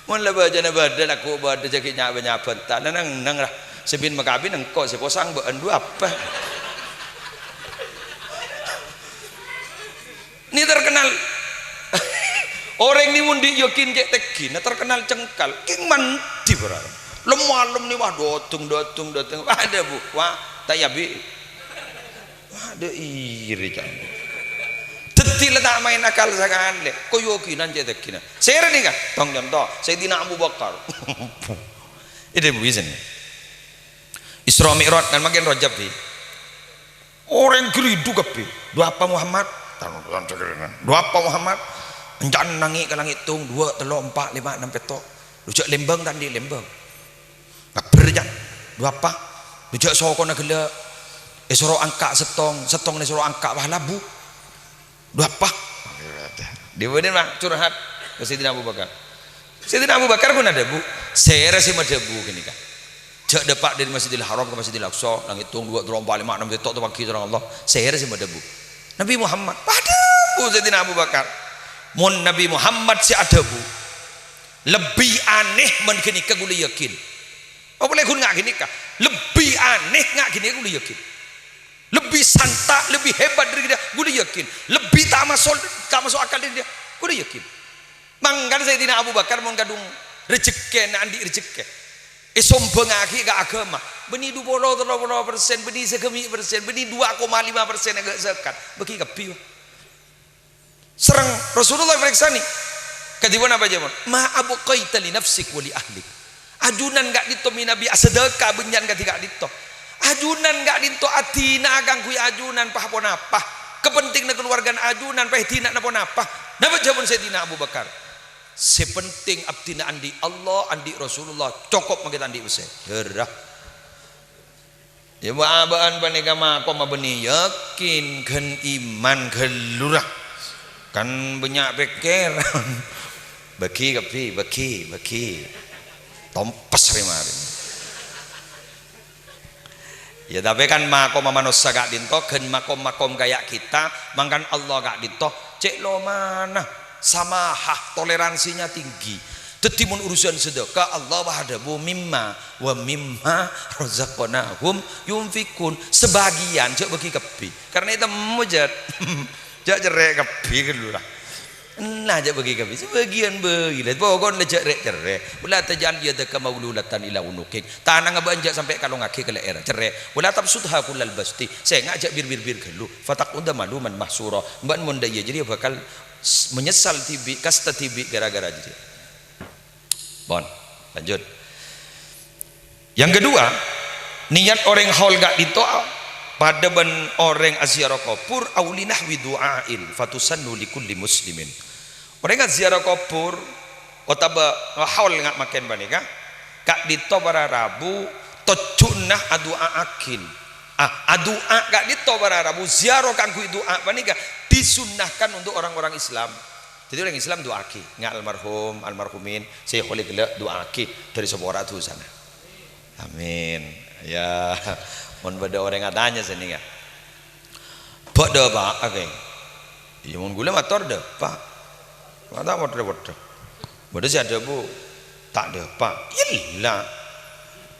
Mon la bâjâna bâdâ, lagghu' bâdâ, jhâ' ghi' nya-, nyabânta'na, neng-neng ra. Sè bin makabin engko' sè posang bâ'ân, dhu apa? Nè terkenal. Orèng nè mon andi' yakin cè' tèngghina terkenal cengkal. Kèng mandhi bârâ. Lem-malem nè, wah, dâteng, dâteng, dâteng. Wah, adâ, Bu. Wah, ta' yabi. Wah, adâ iri, can. Dhâddhi la ta' maèn akal sakalè. Kayakinan cè' tèngghina. Sèrè nèka, tong conto, Sayyidina Abu Bakar. Èdhi, Bu, isen. Isra Mi'raj kan mangkèn Rajab, Bi. Orèng ghiridhu kabbhi. Dhu apa Muhammad? Dhu apa Muhammad? Ènca'na nangè' ka langngè' tong, duwâ', tello', empa', lèma', ennem, pètto'. Dhu jhâ' lèmbâng ta' andi' lèmbâng. Ngabbher, can. Dhu apa? Dhu jhâ' sokona ghellâ' èsoro angka' sèttong, sèttongnga èsoro angka' wah labu. Dhu apa? Dibâdâ mah curhat ka Sayyidina Abu Bakar. Sayyidina Abu Bakar pon adhâbu, "Sèra sè madhâbu ghânèka? Jhâ' dâpa' dâri Masjidil Haram ka Masjidil Aqsa, la ngètong duwâ', tello', empa', lèma', ennem, sèttong, tobânggi sareng Allah. Sèra sè madhâbu?" Nabi Muhammad. Padhâbu Sayyidina Abu Bakar, "Mon Nabi Muhammad sè adhâbu, lebbi anèh mon ghânèka ghulâ yakin. Apa polè ghun nga' ghânèka? Lebbi anèh nga' ghânèka ghulâ yakin." Lebbi santa', lebbi hebat dâri ghânèka, ghulâ yakin. Lebbi ta' maso', ta' maso' akal dâri ghânèka, ghulâ yakin. Mangkana Sayyidina Abu Bakar mon kadhung rejhekkèna andi' rejhekkè, èsombhângaghi ka aghâma, bânnè dhu polo, tello polo persen, bânnè sagâmè' persen, bânnè duwâ' koma lèma persen èghâ' zakat, bâghi kabbhi, wah. Sareng Rasulullah èparèksanè, kadhibi' napa jâwâbbhâ? "Ma abqaita li nafsik wa li ahlik." Ajunan ka'dinto mènabi asadâka bânnya'an kadhi ka'dinto. Ajunan ka'dinto adhina kaangghuy ajunan, pa-ponapa? Kapentinganna kaluwargana ajunan, pa èdina'ana ponapa? Napa jâwâbbhâ Sayyidina Abu Bakar? "Sè penting abdhina andi' Allah, andi' Rasulullah, cokop mangkèn ta' andi' pèssè." Hera. Yâ, bâ'-abâ'ân panèka makomma bânnè yakin, ghân iman ghâllu ra. Kan bânnya' pèkkèran. Bâghi kabbhi, bâghi, bâghi. Tompes rè-marè. Yâ, tapè kan makomma manossa ka'dinto, ghân makom-makom kaya' kita, mangkana Allah ka'dinto, cè' lomana. Samahah, toleransinya tinggi. Dhâddhi, mon urusan sedekah, Allah wah adhâbu, "Mimma, wa mimma razaqnahum yunfiqun." Sebagian, jhâ' bâghi kabbhi. Karna ètemmo, jhât. Jhâ' cerrè' kabbhi ghâllu ra. Nah, jhâ' bâghi kabbhi. Sebagian bâghi, la. Pokokna la jhâ' rè'-cerrè'. "Wa la taj'al yadaka maghlulatan ila unuqik." Tanangnga bâ'na jhâ' sampè' èkalongngaghi ka lè'èrra. Cerrè'. "Wa la tabsutha kullal basti." Sènga' jhâ' bir-bir-bir ghâllu. "Fataq'uda maluman mahsura." Bâ'na mon dâ' iyâ jârèya bhâkal s-, menyesal dhibi', kasta dhibi' gara-gara jârèya. Pon, lanjut. Yang kedua, niat orèng haul ka'dinto padâ bân orèng aziarah kobhur, "Au li nahwi du'ain fatusannu li kulli muslimin." Orèng aziarah kobhur otabâ haul nga' mangkèn panèka, ka'dinto para rabu tojjhuna adu'a'aghin. Ah, adu'a ka'dinto para rabu, ziarah kaangghuy du'a panèka disunnahkan untuk orang-orang Islam. Dhâddhi, orèng Islam du'aaghi, nga' almarhum, almarhumin, sè èkabulâ ghellâ' du'aaghi, dâri sapora dhusana. Amin. Yâ, mon bâdâ orèng atanya sènèka, "Bâ' dâpa' akè?" Yâ, mon ghulâ mator dâpa'. Mata modra-modra. Bâdâ sè adhâbu, "Ta' dâpa'." Ella.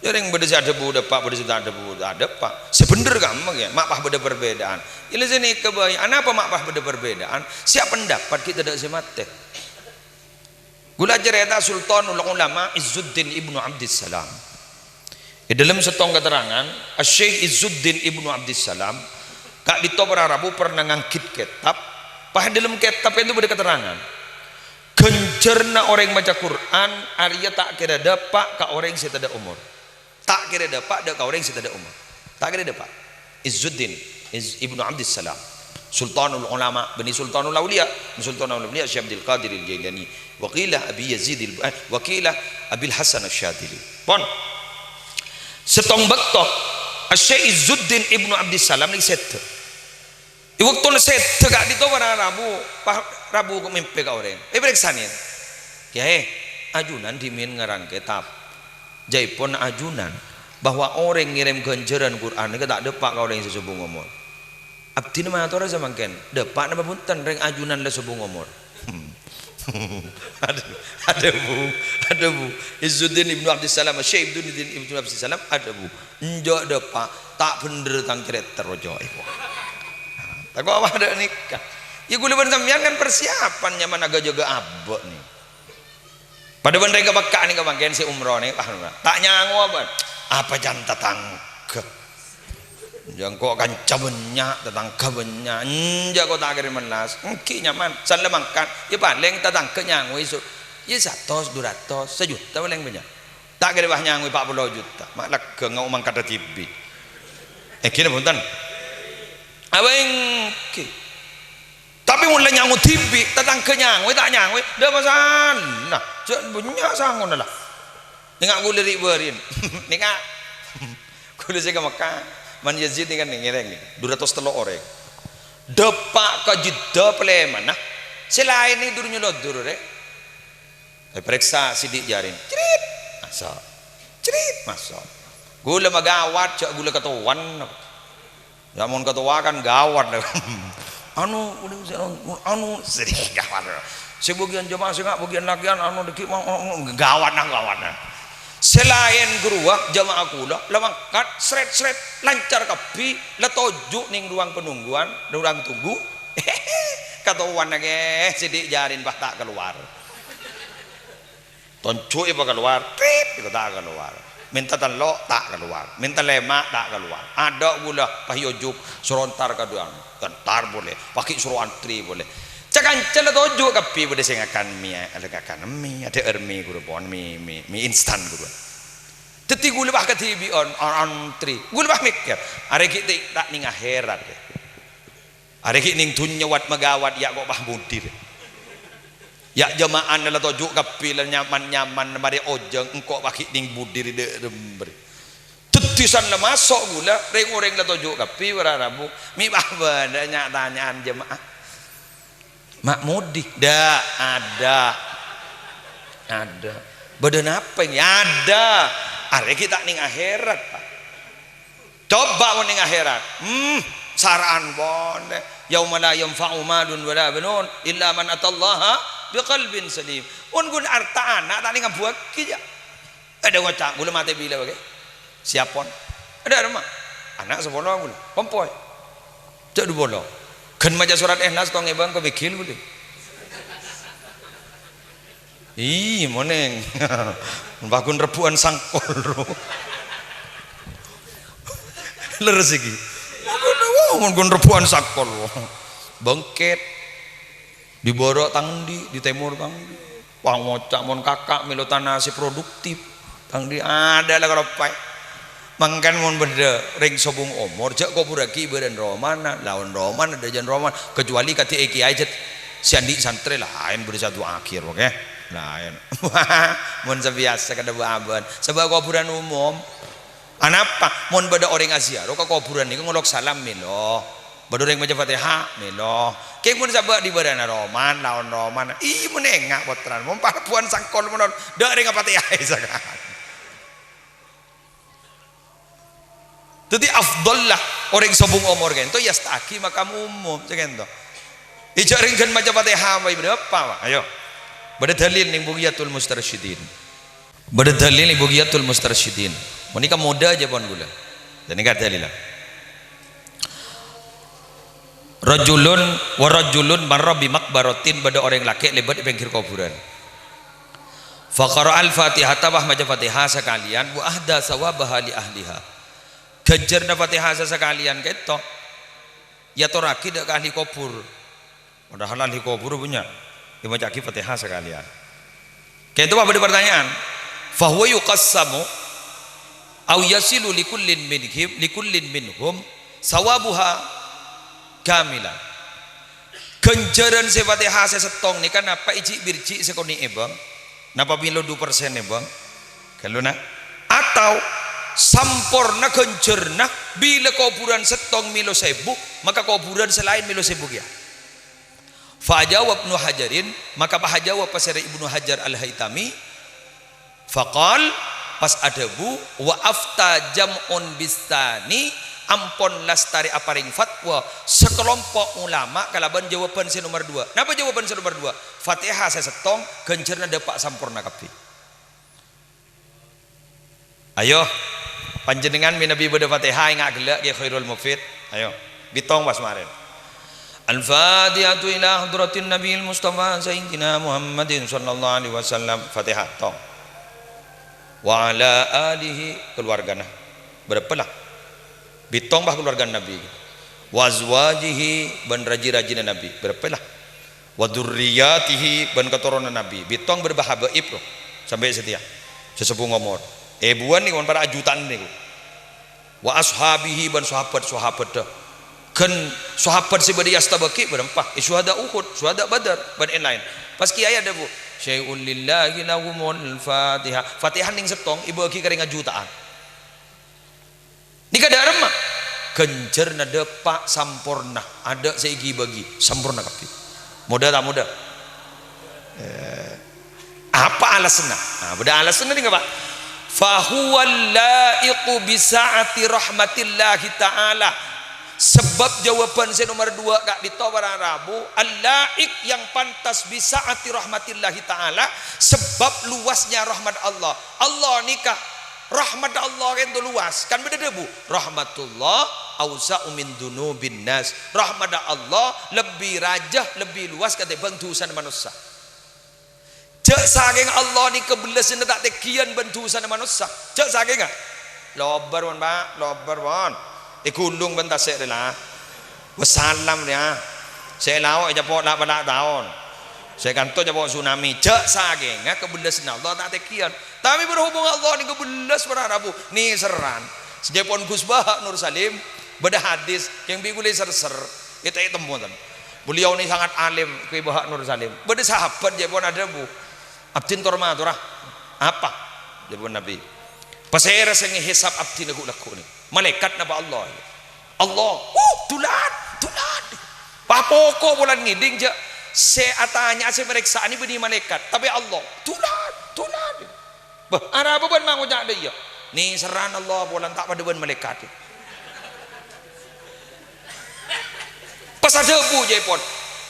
Jhâ' rèng bâdâ sè adhâbu dâpa', bâdâ sè ta' adhâbu ta' dâpa'. Sè bhendher kamma kèya, ma' pas bâdâ perbedaan. Ella sè nèka bhâi, anapa ma' pas bâdâ perbedaan? Sè apendapat ghi' tadâ' sè matè. Ghulâ acarèta Sultanul Ulama Izzuddin Ibnu Abdissalam. È dâlem sèttong katerrangan, Asy-Syaikh Izzuddin Ibnu Abdissalam, ka'dinto para rabu pernah nganggit kètab, pas è dâlem kètab itu bâdâ katerrangan. Ghânjhârânna orèng maca Qur'an arèya ta' kèra dâpa' ka orèng sè tadâ' omor. Ta' kèra dâpa' dâ' ka orèng sè tadâ' omor. Ta' kèra dâpa'. Izzuddin, Iz-, Ibnu Abdissalam. Sultanul Ulama, bânnè Sultanul Auliya, Sultanul Auliya Syekh Abdul Qadir Al-Jailani. Wa qila Abi Yazid al-, eh, wa qila Abil Hasan Asy-Syadzili. Pon. Sèttong bâkto, Asy-Syaikh Izzuddin Ibnu Abdissalam nèka sèdhâ. È bâktona sèdhâ ka'dinto para rabu, pa-, rabu mèmpè ka orèng. Èparèksanè, "Kèyaè, ajunan dhimèn ngarang kètab. Jhâ' èpon ajunan bahwa orèng ngèrèm ghânjhârân Qur'an nèka ta' dâpa' ka orèng sè sobung omor." Abdhina matora samangkèn, "Dâpa' napa bhunten rèng ajunan la sobung omor?" Adhâ, adhâbu, adhâbu. Izzuddin Ibnu Abdissalam, Syekh Izzuddin Ibnu Abdissalam, adhâbu, "Enjâ' dâpa', ta' bhendher tang carèta roco'è." Tako' apa adâ' nèka? Yâ, ghulâ bân sampèyan kan persiapan nyamana jâgâ abâ' nè. Padâ bân rèng ka Mekkah nèka mangkèn sè umroh nè, wah, ta' nyangowa bân. Apa can tatangghâ? Jâ' engko' kanca bânnya', tatangghâ bânnya'. Enjâ' ko' ta' kèra mellas. Èngghi nyaman. Sala mangkat, yâ palèng tatangghâ nyangowè so-, yâ satos, dhu ratos, sajuta palèng bânnya'. Ta' kèra wah nyangowè pa' polo juta. Ma' lèghâng mangkat dhibi'. Èngghi napa bhunten? Apa èngghi? Tapè mon la nyango dhibi', tatangghâ nyangowè, ta' nyangowè, ta' masalah. Jâ' bânnya' sangona la. Nènga' ghulâ ri'-bâri'ân. Nènga' ghulâ sè ka Mekkah, Man Yazid nèka ngèrèng, dhu ratos tello' orèng. Dâpa' ka Jeddah palèmana, sè laèn nèka dur-nyolodur, rè. Èparèksa sidik jarin. Crit! Maso'. Crit! Maso'. Ghulâ magawat, jhâ' ghulâ katowan. Ya, mon katowa kan gawat. Anu, anu, sè gawat. Sè bâgiyân jemaah, sè nga' bâgiyân lakèyan, anu, dâggi', ma-, ma-, ma-, gawat, nah, gawat, nah. Sè laèn ghâruwa jemaah kaulâ, la mangkat, sret-sret, lancar kabbhi, la toju' nèng ruang penungguan, ruang tunggu. Katowana, kè, sidik jarin, pas ta' kalowar. Tonju'i pakalowar, trit, iko ta' kalowar. Mènta tello', ta' kalowar. Mènta lèma', ta' kalowar. Adâ' ghulâ, pas èojuk, soro entar ka du'an. Entar polè, pas ghi' soro antri polè. Ca-kanca la toju' kabbhi bâdâ sè ngakan mi, adâ' ngakan mi, adâ' mi ghuru pon, mi, mi, mi instan ghuru. Dâddhi ghulâ pas kadhibi'ân, an-, antri. Ghulâ pas mèkkèr, arè ghi' ta', ta' nèng akhèrat, yâ. Arè ghi' nèng dhunnya wat-magawat, yâ, ko' pas budi, rè. Yâ, jema'anna la toju' kabbhi, la nyaman-nyaman, marè ojhân, engko' pas ghi' nèng budi, rè, dâ' remma, rè. Dâddhi san la maso' ghulâ, rèng-orèng la toju' kabbhi, para rabu. Mè' pas bâdâ nya-tanya'an jema'ah. Ma' budi? Dâ', adâ'. Adâ'. Bâdâ napa, ènggi? Adâ'. Arè ghi' ta' nèng akhèrat, Pak. Coba mon nèng akhèrat, hmm, sara'an pon, "Yauma la yanfa'u malun wala banun illa man atallaha biqalbin salim." Mon ghun arta ana' ta' nèng ngabuwâghi, jâ. Adâ' ngoca', "Ghulâ matè bilâ bâghi?" Siap pon. Adâ' remma? Ana' sapolo ghulâ. Kompoy. Jâ' dupolo. Ghân maca surat Ikhlas tong èbâng ko' bigil ghulâ. Ih, monèng. Pas ghun rebbhu'ân sangkol, ro. Lerres iki. Mon ghun rebbhu'ân sangkol. Bângkèt. Dibârâ' tang andi', di tèmor tang andi'. Pas ngoca' mon kaka' mèlo tana sè produktif. Tang andi' adâ' la kaloppaè. Mangkèn mon bâdâ rèng sobung omor, jâ' kobhurraghi bârâ'ân romana, laon romana, dâjâna romana, kecuali kadhi è kèyaè jât sè andi' santrè laèn bâdâ sè adu'aaghi, oke? Laèn. Mon sabiyasa kadhâbu abân, sabâ' kobhurân umum. Anapa? Mon bâdâ orèng aziarah ka kobhurân nèko ngolok salam mèlo. Bâdâ orèng maca Fatihah mèlo. Kèng mon sabâ' dibârâ'na romana, laon romana. Iyâ, mon enga' pottrana. Mon parbuwân sangkol monon, dâ' rèng Fatihah sakalè. Dâddhi afdhal la orèng sobung omor ka'dinto èasta'aghi makam umum, sè ka'dinto. È jâ' rèng ghân maca Fatihah bhâi bâdâ apa, Pak? Ayo. Bâdâ dalil nèng Bughyatul Mustarsyidin. Bâdâ dalil nèng Bughyatul Mustarsyidin. Panèka modâ jâ pon ghulâ. Ghânèka dalilla. Rajulun wa rajulun marra bi maqbaratin, bâdâ orèng lakè' lèbât è pèngghir kobhurân. Fa qara'al Fatihata, pas maca Fatihah sakalèyan, wa ahda tsawabaha li ahliha. Ghânjhârânna Fatihah sa-, sakalèyan ka'dinto èyatorraghi dâ' ka ahli kobhur. Padahal ahli kobhur bânnya', èmaca'aghi Fatihah sakalèyan. Ka'dinto pas bâdâ partanya'an, "Fa huwa yuqassamu aw yasilu likullin minhim, likullin minhum tsawabuha kamilan?" Ghânjhârân sè Fatihah sè sèttong nèka napa èjhi' bârjhi' sakonè' èbâng? Napa mèlo du persen èbâng? Ghâllu na? Atau samporna ghânjhârânna bilâ kobhurân sèttong mèlo sèbu, maka kobhurân sè laèn mèlo sèbu kèya? Fa ajaba Ibnu Hajarin, maka pas ajâwâb pasèra Ibnu Hajar Al-Haitami, faqal, pas adhâbu, "Wa afta jam'un bitsani," ampon lastarè aparèng fatwa sakalompo' ulama kalabân jâwâbhân sè nomer duwâ'. Napa jâwâbhân sè nomer duwâ'? Fatihah sè sèttong, ghânjhârânna dâpa' samporna kabbhi. Ayo, panjhennengngan mènabi bâdâ Fatihah, enga' ghellâ' Kè Khairul Mufid. Ayo, bitong pas marèn. Al-Fatihatu ila hadratin Nabiyil Mustafa Sayyidina Muhammadin sallallahu alaihi wasallam. Fatihah, tong. Wa ala alihi, kaluwargana. Bârâmpa la? Bitong pas kaluwargana Nabi. Wa azwajihi, bân rajhi-rajhina Nabi. Bârâmpa la? Wa dzurriyyatihi, bân katoronan Nabi. Bitong bâdâ bâ' habaib, ro. Sampè' satèya. Sè sobung omor. Èbuwân nèko, para' ajuta'an nèko. Wa ashabihi, bân sahabat-sahabatta. Ghân sahabat sè bâdâ è Astabaqi' bârâmpa. È syuhada Uhud, syuhada Badar, bân laèn-laèn. Pas kèyaè adhâbu, "Syai'un lillahi lahumul Fatihah." Fatihah nèng sèttong èbâghi ka rèng ajuta'an. Nèka dâ' remma. Ghânjhârânna dâpa' samporna, adâ' sè èghi-bâghi, samporna kabbhi. Modâ ta' modâ? Eh, apa alasanna? Nah, bâdâ alasanna nèng apa? "Fahuwa laiqu bi sa'ati rahmatillahi ta'ala." Sabâb jâwâbhân sè nomer duwâ' ka'dinto para rabu, al-laiq yang pantas bi sa'ati rahmatillahi ta'ala, sabâb luwasnya rahmat Allah. Allah nèka Rahmat Allah ka'dinto luwas, kan bâdâ dhâbu, "Rahmatullah ausa'u min dzunubin nas." Rahmat Allah lebbi rajâ, lebbi luwas katèmbhâng dhusana manossa. Jhâ' sakèng Allah nèka bellâsânna ta' tènggiyân bân dhusana manossa. Jhâ' sakèngnga. Lobâr, pon, Pa', lobâr, pon. Èghulung bân tasè' rèya. Wassalam, ya. Sè lao' ècapo' la pala' taon. Sè kanto capo' tsunami. Jhâ' sakèngnga kabellasânna Allah ta' tènggiyân. Tapè berhubung Allah nèko bellas para rabu, nèserran. Sèngèpon Gus Baha Nur Salim, bâdâ hadis, kèng bi' kulâ ser-ser, ètè-, ètemmo ten. Beliau ini sangat alim, Kiai Baha Nur Salim. Bâdâ sahabat jhâpon adhâbu, "Abdhin tor matora." "Apa?" jhâpon Nabi. "Pasèra sè ngèhèsab abdhina ghu'-lagghu' nè? Malaèkat napa Allah?" "Allah." "Uh, dulat, dulat." Pas poko' polana ngèdhing jhâ' sè atanya'a sè marèksa'a nè bânnè malaèkat, tapè Allah. "Dulat, dulat." "Bâh, arapa bâ'na ma' ngoca' dâ' iyâ?" "Nèserran Allah polana ta' padâ bân malaèkat." Pas adhâbu jhâpon,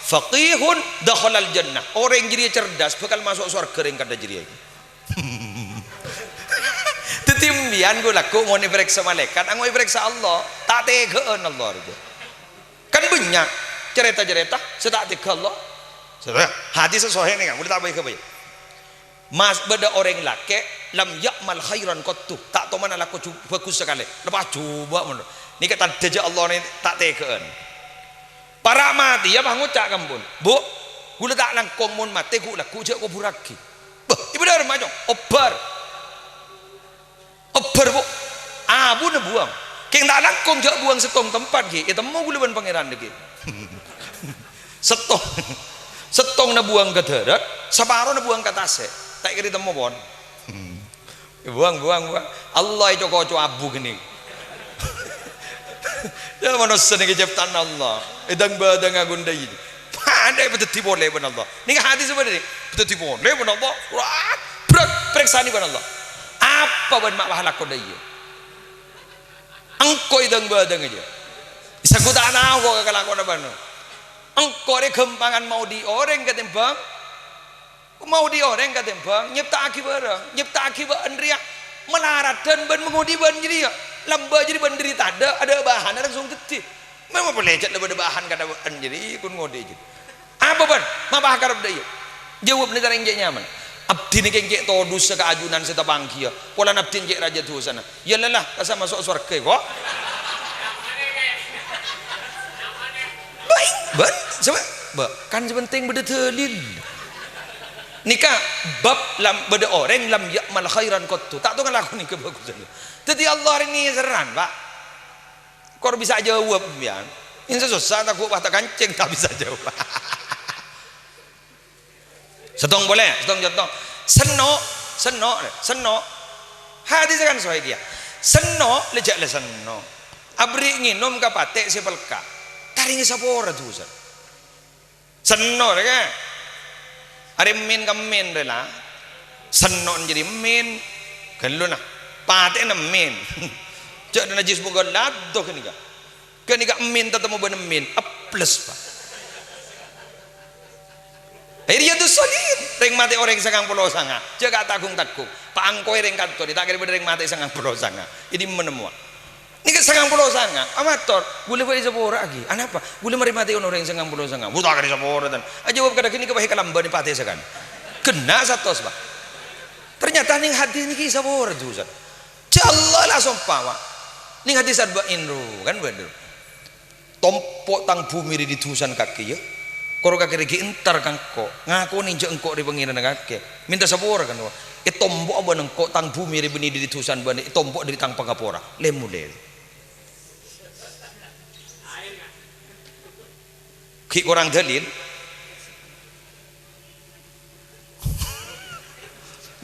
"Faqihun dakhalal jannah." Orèng jârèya cerdas, bhâkal maso' sowarghâ rèng kadhâ jârèya. Dhâddhi, empèyan ghu'-lagghu' mon èparèksa malaèkat, ango' èparèksa Allah. Ta' tèghâ'ân Allah rèya. Kan bânnya' carèta-carèta sè ta' tèghâ Allah. Hadis sè sahih nèka, kulâ ta' bâi-ghâbâi. Mas, bâdâ orèng lakè', "Lam ya'mal khairan qattu." Ta' toman alako ju-, bhâghus sakalè. Lepas jhubâ' mon. Nèka tandhâ jhâ' Allah nè ta' tèghâ'ân. Para' matèya pas ngoca' ka empon, "Bu, kulâ ta' langkong mon matè ghu'-lagghu' jhâ' kobhurraghi." "Bâh, èbâdâr, Majong?" "Obbhâr." "Obbhâr, Bu." "Abuna buwâng." "Kèng ta' langkong jhâ' buwâng sèttong tempat, ghi. Ètemmo kulâ bân Pangèran, ghi." Sèttong. Sèttongnga buwâng ka dârât, saparona buwâng ka tasè'. Ta' kèra ètemmo, pon. Buwâng, buwâng, buwâng. Allah èco-koco abu ghânèka. Yâ, manossa nèka cipta'anna Allah. Èdhâng-bâdhâng aghun dâi. Padâ èpadhâddhi polè bân Allah. Nèka hadis bâdâ nè. Èpadhâddhi polè bân Allah. Wah, brat parèksanè bân Allah. Apa bâ'na ma' pas alako dâ' iyâ? Engko' èdhâng-bâdhâng jâ. Sèngko' ta' tao ko' kalakowanna bâ'na. Engko' rè ghâmpangan maodi' orèng katèmbhâng Maodi' orèng katèmbhâng nyèpta'aghi bârâng, nyèpta'aghi bâ'na rèya malaradhân bân mangodhi' bâ'na jârèya. Lambâ' jârèya bâ'na dâri tadâ', adâ' bahanna langsung dhâddhi. Memang polè cè' la bâdâ bahan kadhâ' bâ'na jârèya, kun ngodhi' jârèya. Apa bâ'na? Ma' pas akarep dâ' iyâ? Jâwâbna carèng cè' nyaman. Abdhina kèng cè' todusâ ka ajunan sè tapanggiyâ. Polana abdhina cè' rajâ dusana. Yâ la, la, kasa maso' sowarghâ, ko'. Bâi, bân, coba, bâ, kan sè pentèng bâdâ dâlil. Nèka bab lam, bâdâ orèng lam ya'mal khairan qattu. Ta' tao ngalakonè kabhâghusân. Dhâddhi Allah rè nèserran, Pa'. Kor bisa jâwâb, yâ. Insa sossa, ta' ghu-, pas ta' kancèng, ta' bisa jâwâb. Sèttong polè, sèttong conto. Senno', senno', senno'. Hadis kan sahih kèya. Senno', lè jhâ' lè senno'. Aberri' ngènom ka patè' sè pelka'. Tarèngè sapora dusana. Senno' rè, kè. Arè min ka min rè la. Senno' jârèya min. Ghâllu na. Patè'na min. Jhâ' najis bungkol lato ghânèka. Ghânèka min tatemmo bân min, eples, Pa'. Riyadus Shalihin, rèng matè orèng sangang polo sanga', jhâ' ka' taggung-taggung. Pa' angkoy rèng kanto, ta' kèra bâdâ rèng matè sangang polo sanga'. È dimma nemmowa? Nèka sangang polo sanga', amator, ghulâ bâi sapora'aghi. Anapa? Ghulâ marè matè'on orèng sangang polo sanga'. Bu, ta' kèra sapora, tan. Ajâwâb kadhâ' ghânèka bhâi kalambâna patè sakalè. Ghenna' satos, Pa'. Ternyata nèng hadis nèka sapora dusana. Jhâ' Allah la sompa, Pa'. Nèng hadis Arba'in ro, kan bhender. Tompo' tang bhumè rè dâri dusana kakè, yâ. Kor kakè rè ghi' entar ka engko'. Ngakonè jhâ' engko' rè pangèranna kakè. Mènta sapora kan, wa. Ètompo'a bân engko' tang bhumè rè bânnè dâri dusana bâ'na, ètompo' dâri tang pangapora. Lè-molè. Ghi' korang dâlil.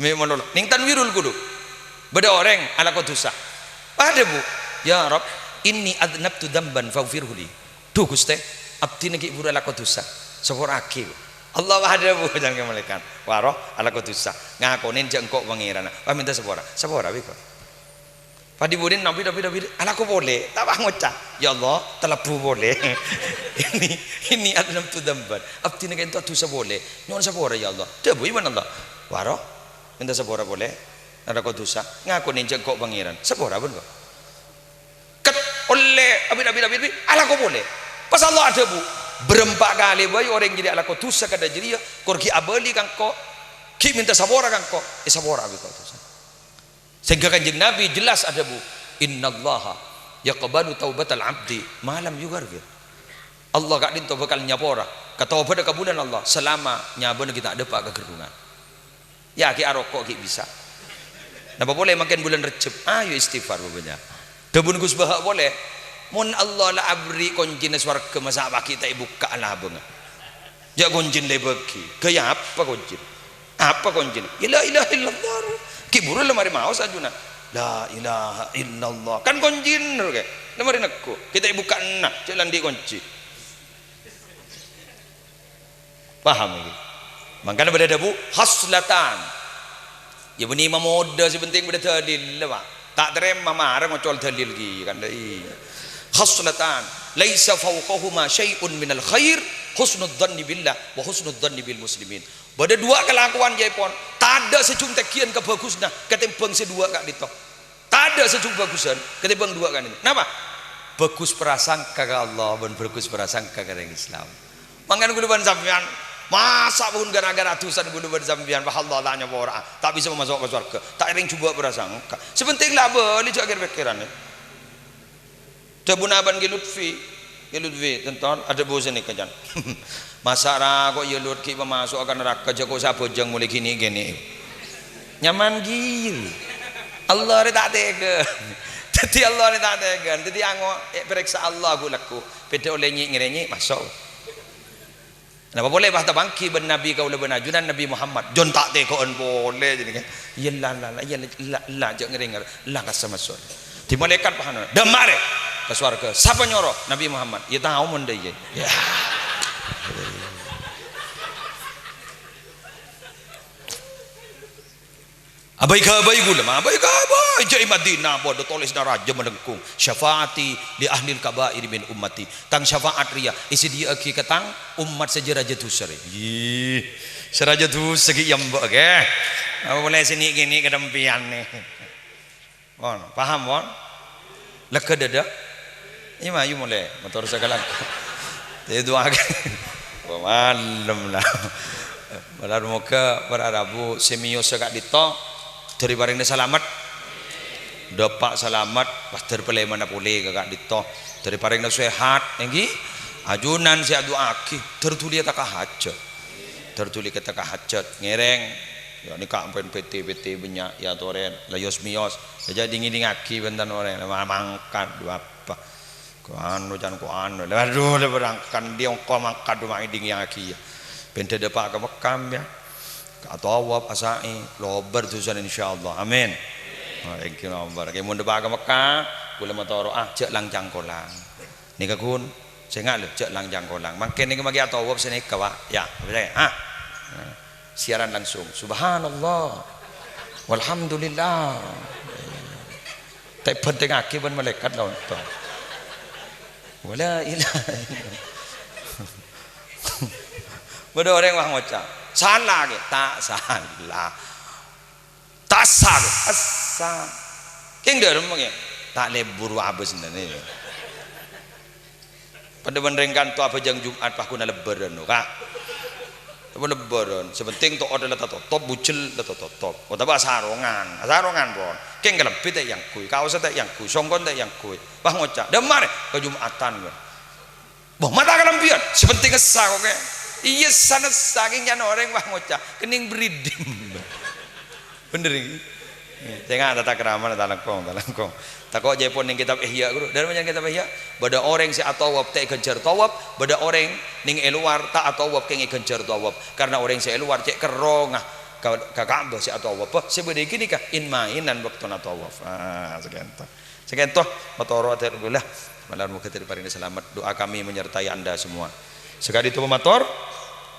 Mè' malolo. Nèng Tanwirul Qulub. Bâdâ orèng alako dusa. Adhâbu, "Ya Rabb, "Inni adznabtu dzanban faghfirhu li." "Dhu, Ghustè, abdhina ghi' bhuru alako dhusa. Sapora'aghi." Allah adhâbu jhân ka malaèkat, "Waro, alako dhusa. Ngakonè jhâ' engko' Pangèranna. Wah, mènta sapora." "Sapora bi' engko'." Padhi budina, "Nabi, Nabi, Nabi, alako polè." Ta' ngoca', "Ya Allah, talebbu polè." "Inni, inni adznabtu dzanban." Abdhina ka'dinto dhusa polè. "Nyo'on sapora, ya Allah." Dhâbu bi' Allah, "Waro, mènta sapora polè. Alako dhusa. Ngakonè jhâ' engko' Pangèran. Sapora bân engko'." Ket ollè, abit, abit, abit, abit, alako polè. Pas Allah adhâbu, "Bârâmpa kalè bhâi orèng jârèya alako dhusa kadhâ' jârèya, kor ghi' abâli ka engko', ghi' mènta sapora ka engko', èsapora bi' engko' dhusa." Sehingga Kanjeng Nabi jelas adhâbu, "Innallaha yaqbalu taubatal abdi ma lam yugharghir." Allah ka'dinto bhâkal nyapora ka tobhâdhâ kabulâna Allah salama nyabâna ghi' ta' dâpa' ka ghârrungan. Ya, ghi' aroko' ghi' bisa. Napa polè mangkèn bulân Rejjeb? Ayo istighfar bânnya'. Dhâbuna Gus Baha' polè, "Mon Allah la aberri' koncèna sowarghâ, masa' paghi' ta' èbukka'a labângnga? Jhâ' koncèna la èbâghi. Ghâjâ apa koncèna? Apa koncèna?" "Ya la ilaha illallah, ro." Ghi' bhuru la marè maos ajunan. "La ilaha illallah." Kan koncèna, ro, kè. La marè neggu'. Ghi' ta' èbukka'a, jhâ' la andi' koncè. Paham iki? Mangkana bâdâ dhâbu, "Khaslatan." Ya, bânnè mamodâ, sè pentèng bâdâ dalil, Pak. Ta' tarèma marè ngocol dalil ghi, kan, iyâ. "Khaslatan, laisa fauqahuma syai'un minal khair, husnudz dzanni billah wa husnudz dzanni bil muslimin." Bâdâ duwâ' kalakowan, yâèpon, tadâ' sè jhung tènggiyân kabhâghusânna katèmbhâng sè duwâ' ka'dinto. Tadâ' sè jhung bhâghusân katèmbhâng duwâ' ka'dinto. Napa? Bhâghus prasangka ka Allah bân bhâghus prasangka ka orèng Islam. Mangkana kaulâ bân sampèyan, masa' pon ghârâ-ghârâ dhusana kaulâ bân sampèyan, wah, Allah ta' nyapora'a, ta' bisa maso' ka sowarghâ. Ta' èrèng jhubâ' prasangka. Sè pentèng la abâli jhâ' kèr-pèkkèran. Dhâbuna abân Kè Lutfi, "Kè Lutfi, tonton, adhâbu sanèka, can." "Masa' ra kok, yâ, Lut, ghi' pamaso'a ka naraka, jhâ' kok sè abhâjâng molaè ghi' nè'-kènè'." Nyaman ghi. Allah rè ta' tèghâ. Dhâddhi Allah rè ta' tèghâ. Dhâddhi ango-, èparèksa Allah ghu-lagghu. Bâdâ ollè nyè'-ngèrènyè', maso'. Napa polè pas tapangghi bân Nabi kaulâ bân ajunan Nabi Muhammad, "Jhân ta' tèghâ'ân polè," jârèya. "Iyâ, la, la, la, iyâ, la, la, la, jhâ' ngèrèng, la, kassa' maso'." Di malaèkat pahana, "Dâmma arè ka sowarghâ, sapa nyoro?" "Nabi Muhammad." "Iyâ, tao mon dâ' iyâ." Ya. Abâi-ghâbâi kaulâ, ma, abâi-ghâbâi. Jhâ' è Madinah, bâdâ tolèsanna rajâ malèngkong, "Syafaati li ahlil kaba'iri min ummati." Tang syafaat rèya èsadhiyâ'aghi ka tang ommat sè jâ-rajâ dhusa rè. Yih, sè rajâ dhusa ghi' èyambâ, ghi. Apa polè sè nè'-kènè' ka sampèyan, nè. Pon, paham, pon? Lega dâdâ? Iyâ, mayu molè, mator sakalangkong. Tè du'aaghi. Wah, malem la. Malar moghâ para rabu sè mèyosa ka'dinto, dâri parèngna salamet. Dâpa' salamet, pas dâr palèmana polè ka ka'dinto. Dâri parèngna sehat, èngghi. Ajunan sè adu'aaghi, dâr dhuli ètaka hajhât. Dâr dhuli ètaka hajhât, ngèrèng. Ya, nèka ampon pètè-pètè bânnya', ya, torè, la yos-mèyos. Jhâ' dingngin-dingngaghi bhunten orèng, la ma-, mangkat, dua apa. Ko anu, can ko anu. Waduh, la berangkat, ndi engko' mangkat, coma èdingngaghi, ya. Bhendhâ dâpa' ka Mekkah, ya. Ka atawaf, asa'i, lobâr dhusana, insyaallah. Amin. Wah, èngghi lobâr. Kè mon dâpa' ka Mekkah, kaulâ matoro'a, jhâ' lang-cangkolang. Nèka, ghun, sènga' lho, jhâ' lang-cangkolang. Mangkèn nèka maghi atawaf sanèka, Pak. Ya, betul ya? Ha? Siaran langsung. Subhanallah. Walhamdulillah. Ta' èbhântèngaghi bân malaèkat la onto. Wala ilaha illallah. Bâdâ orèng wah ngoca', "Sala, ghi." Ta' sala. Ta' assa, ghi. Assa. Kèng dhâremma, ghi. Ta' lebur wa abâs nènè. Padâ bân rèng kanto abhâjâng Jum'at pas ghuna lebbârân, Ka'. Apa lebbârân? Sè pentèng to'ot la tatotop, bujel la tatotop. Otabâ asarongan, asarongan pon. Kèng kalambhi ta' èangghuy, kaossa ta' èangghuy, songkon ta' èangghuy. Wah ngoca', "Dâmma rè, ka Jum'atan, ghi." Bâh, mata kalambhiyân, sè pentèng essa kok, kè. Iyâ, essa-essa, kèng nyana orèng, wah ngoca', "Kenning beridim." Bhender, ghi? Sènga' tata krama, ta' langkong, ta' langkong. Tako' jhâ' pon nèng kitab Ihya, ghuru. Dâri manyang kitab Ihya, bâdâ orèng sè atawaf ta' èghânjhâr tawaf, bâdâ orèng nèng è lowar ta' atawaf kèng èghânjhâr tawaf. Karna orèng sè è lowar cè' kerrongnga. ka, ka Ka'bah sè atawaf, sè bâdâ è ghânèka in-maènan bâktona tawaf. Ah, sakènto. Sakènto, matoro, alhamdulillah. Malar moghâ èparèngè salamet. Doa kami menyertai Anda semua. Sakadhi èto mator,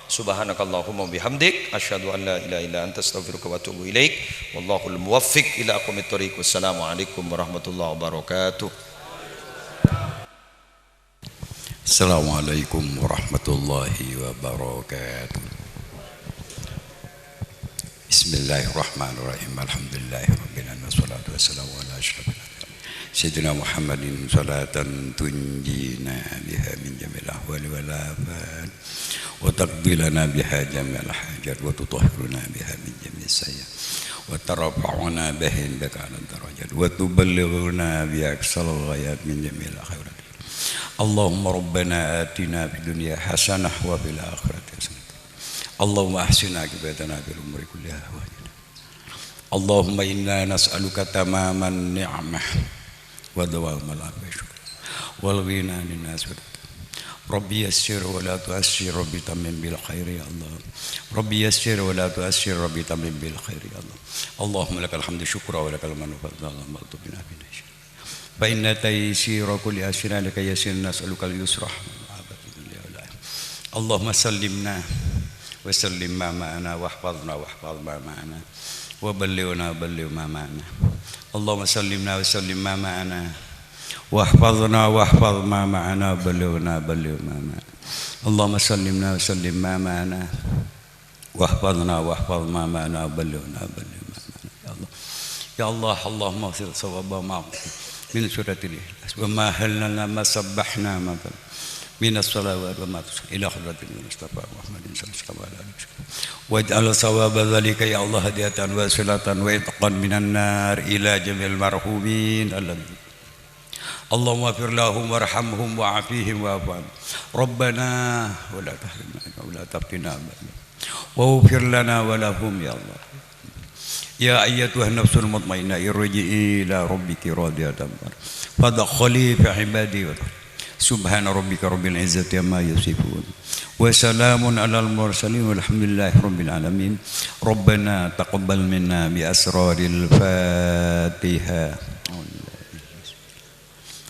subhanakallahumma bihamdik, asyhadu an la ilaha illa anta, astaghfiruka wa atubu ilaik. Wallahul muwaffiq ila aqwamit thoriq. Wassalamualaikum warahmatullahi wabarakatuh. Assalamualaikum warahmatullahi wabarakatuh. Bismillahirrahmanirrahim. Alhamdulillahirabbil alamin. Wassalatu wassalamu ala asyrafil anbiya sayyidina Muhammadin, salatan tunjina biha min jami'il ahwali wal afat, wa taqdi lana biha jami'al hajat, wa tutahhiruna biha min jami'is sayyi'at, wa tarfa'una biha indaka a'la darajat, wa tuballighuna biha aqsal ghayat min jami'il khairat. Allahumma rabbana atina fid dunya hasanah wa fil akhirati hasanah. Allahumma ahsin aqibatana fil umuri kulliha wa ajirna. Allahumma inna nas'aluka tamaman ni'mah wa dawamal afiyah wal ghina 'anin nas. Rabbi yassir wa la tu'assir, Rabbi tammim bil khair ya Allah. Rabbi yassir wa la tu'assir, Rabbi tammim bil khair ya Allah. Allahumma lakal hamdu syukra wa lakal mannu fadlan wa tubina bina. Fa inna taysira kulli asrin 'alaika yasir, nas'alukal yusra wal afiyata fid dunya wal akhirah. Allahumma sallimna wa sallim ma ma'ana, wahfazna wahfaz ma ma'ana, wa ballighna wa balligh ma ma'ana. Allahumma sallimna wa sallim ma ma'ana, wahfazna wahfaz ma ma'ana, wa ballighna wa balligh ma ma'ana. Allahumma sallimna wa sallim ma ma'ana, wahfazna wahfaz ma ma'ana, ballighna balligh ma ma'ana. Ya Allah. Ya Allah, Allahumma ighfir thawaba ma min suratil ikhlas wa ma hallalna ma sabbahna ma min as-salawat wa ma tus-, ila hadratil Mustafa Muhammadin sallallahu alaihi wasallam. Waj'al thawaba dzalika ya Allah hadiyatan wasilatan wa itqan minan nar ila jami'il marhumin alladzi Allahumma ighfir lahum warhamhum wa'afihim wa'fu anhum. Rabbana wa la tahrimna wa la taftina ba'da. Waghfir lana wa lahum ya Allah. Ya ayyatuhan nafsul mutmainnah, irji'i ila rabbiki radiyatan mardiyah. Fadkhuli fi ibadi wa subhana rabbika rabbil izzati amma yasifun. Wa salamun alal mursalin walhamdulillahi rabbil alamin. Rabbana taqabbal minna bi asraril Fatihah.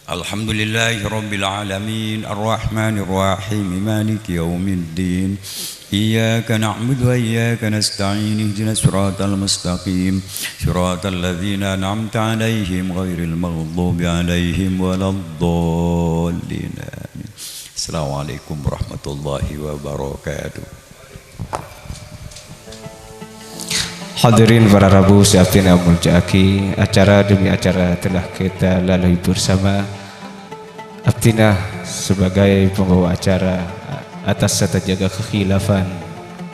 Alhamdulillahi rabbil alamin, arrahmanir rahim, maliki yaumiddin. Iyyaka na'budu wa iyyaka nasta'in, ihdinas siratal mustaqim, siratal ladzina an'amta 'alaihim ghairil maghdubi 'alaihim waladdallin. Amin. Assalamualaikum warahmatullahi wabarakatuh. Hadirin para rabu sè abdhina molja'aghi, acara demi acara telah kita lalui bersama. Abdhina sebagai pembawa acara, atas satajaga kekhilafan,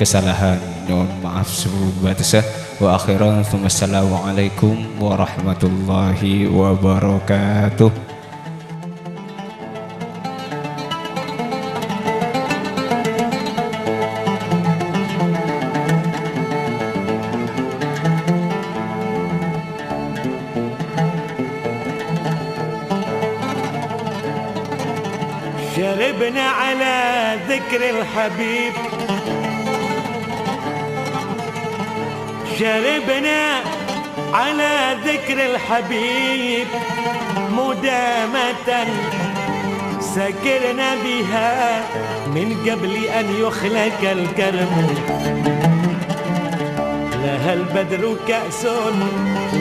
kesalahan, nyo'on maaf sabâtessa. Wa akhiran, tsummassalamualaikum warahmatullahi wabarakatuh. شربنا على ذكر الحبيب، شربنا على ذكر الحبيب مدامة، سكرنا بها من قبل أن يخلق الكرم. لها البدر كأس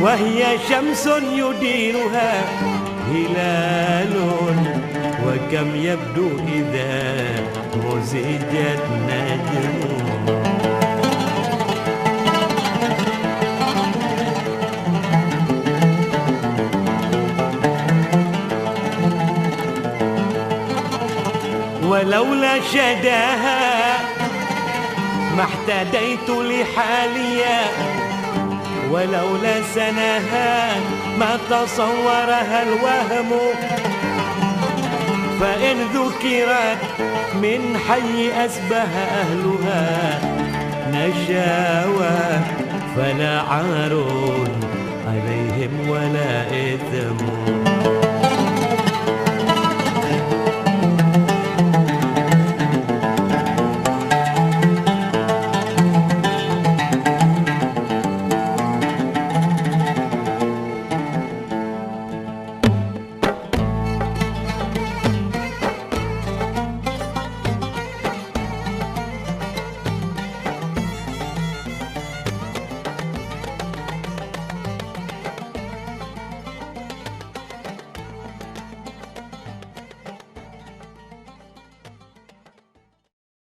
وهي شمس يديرها هلال، وكم يبدو إذا مزجت نجوم. ولولا شداها ما اهتديت لحاليا، ولولا سناها ما تصورها الوهم. فإن ذكرت من حي أصبح أهلها نشاوى، فلا عار عليهم ولا إثم.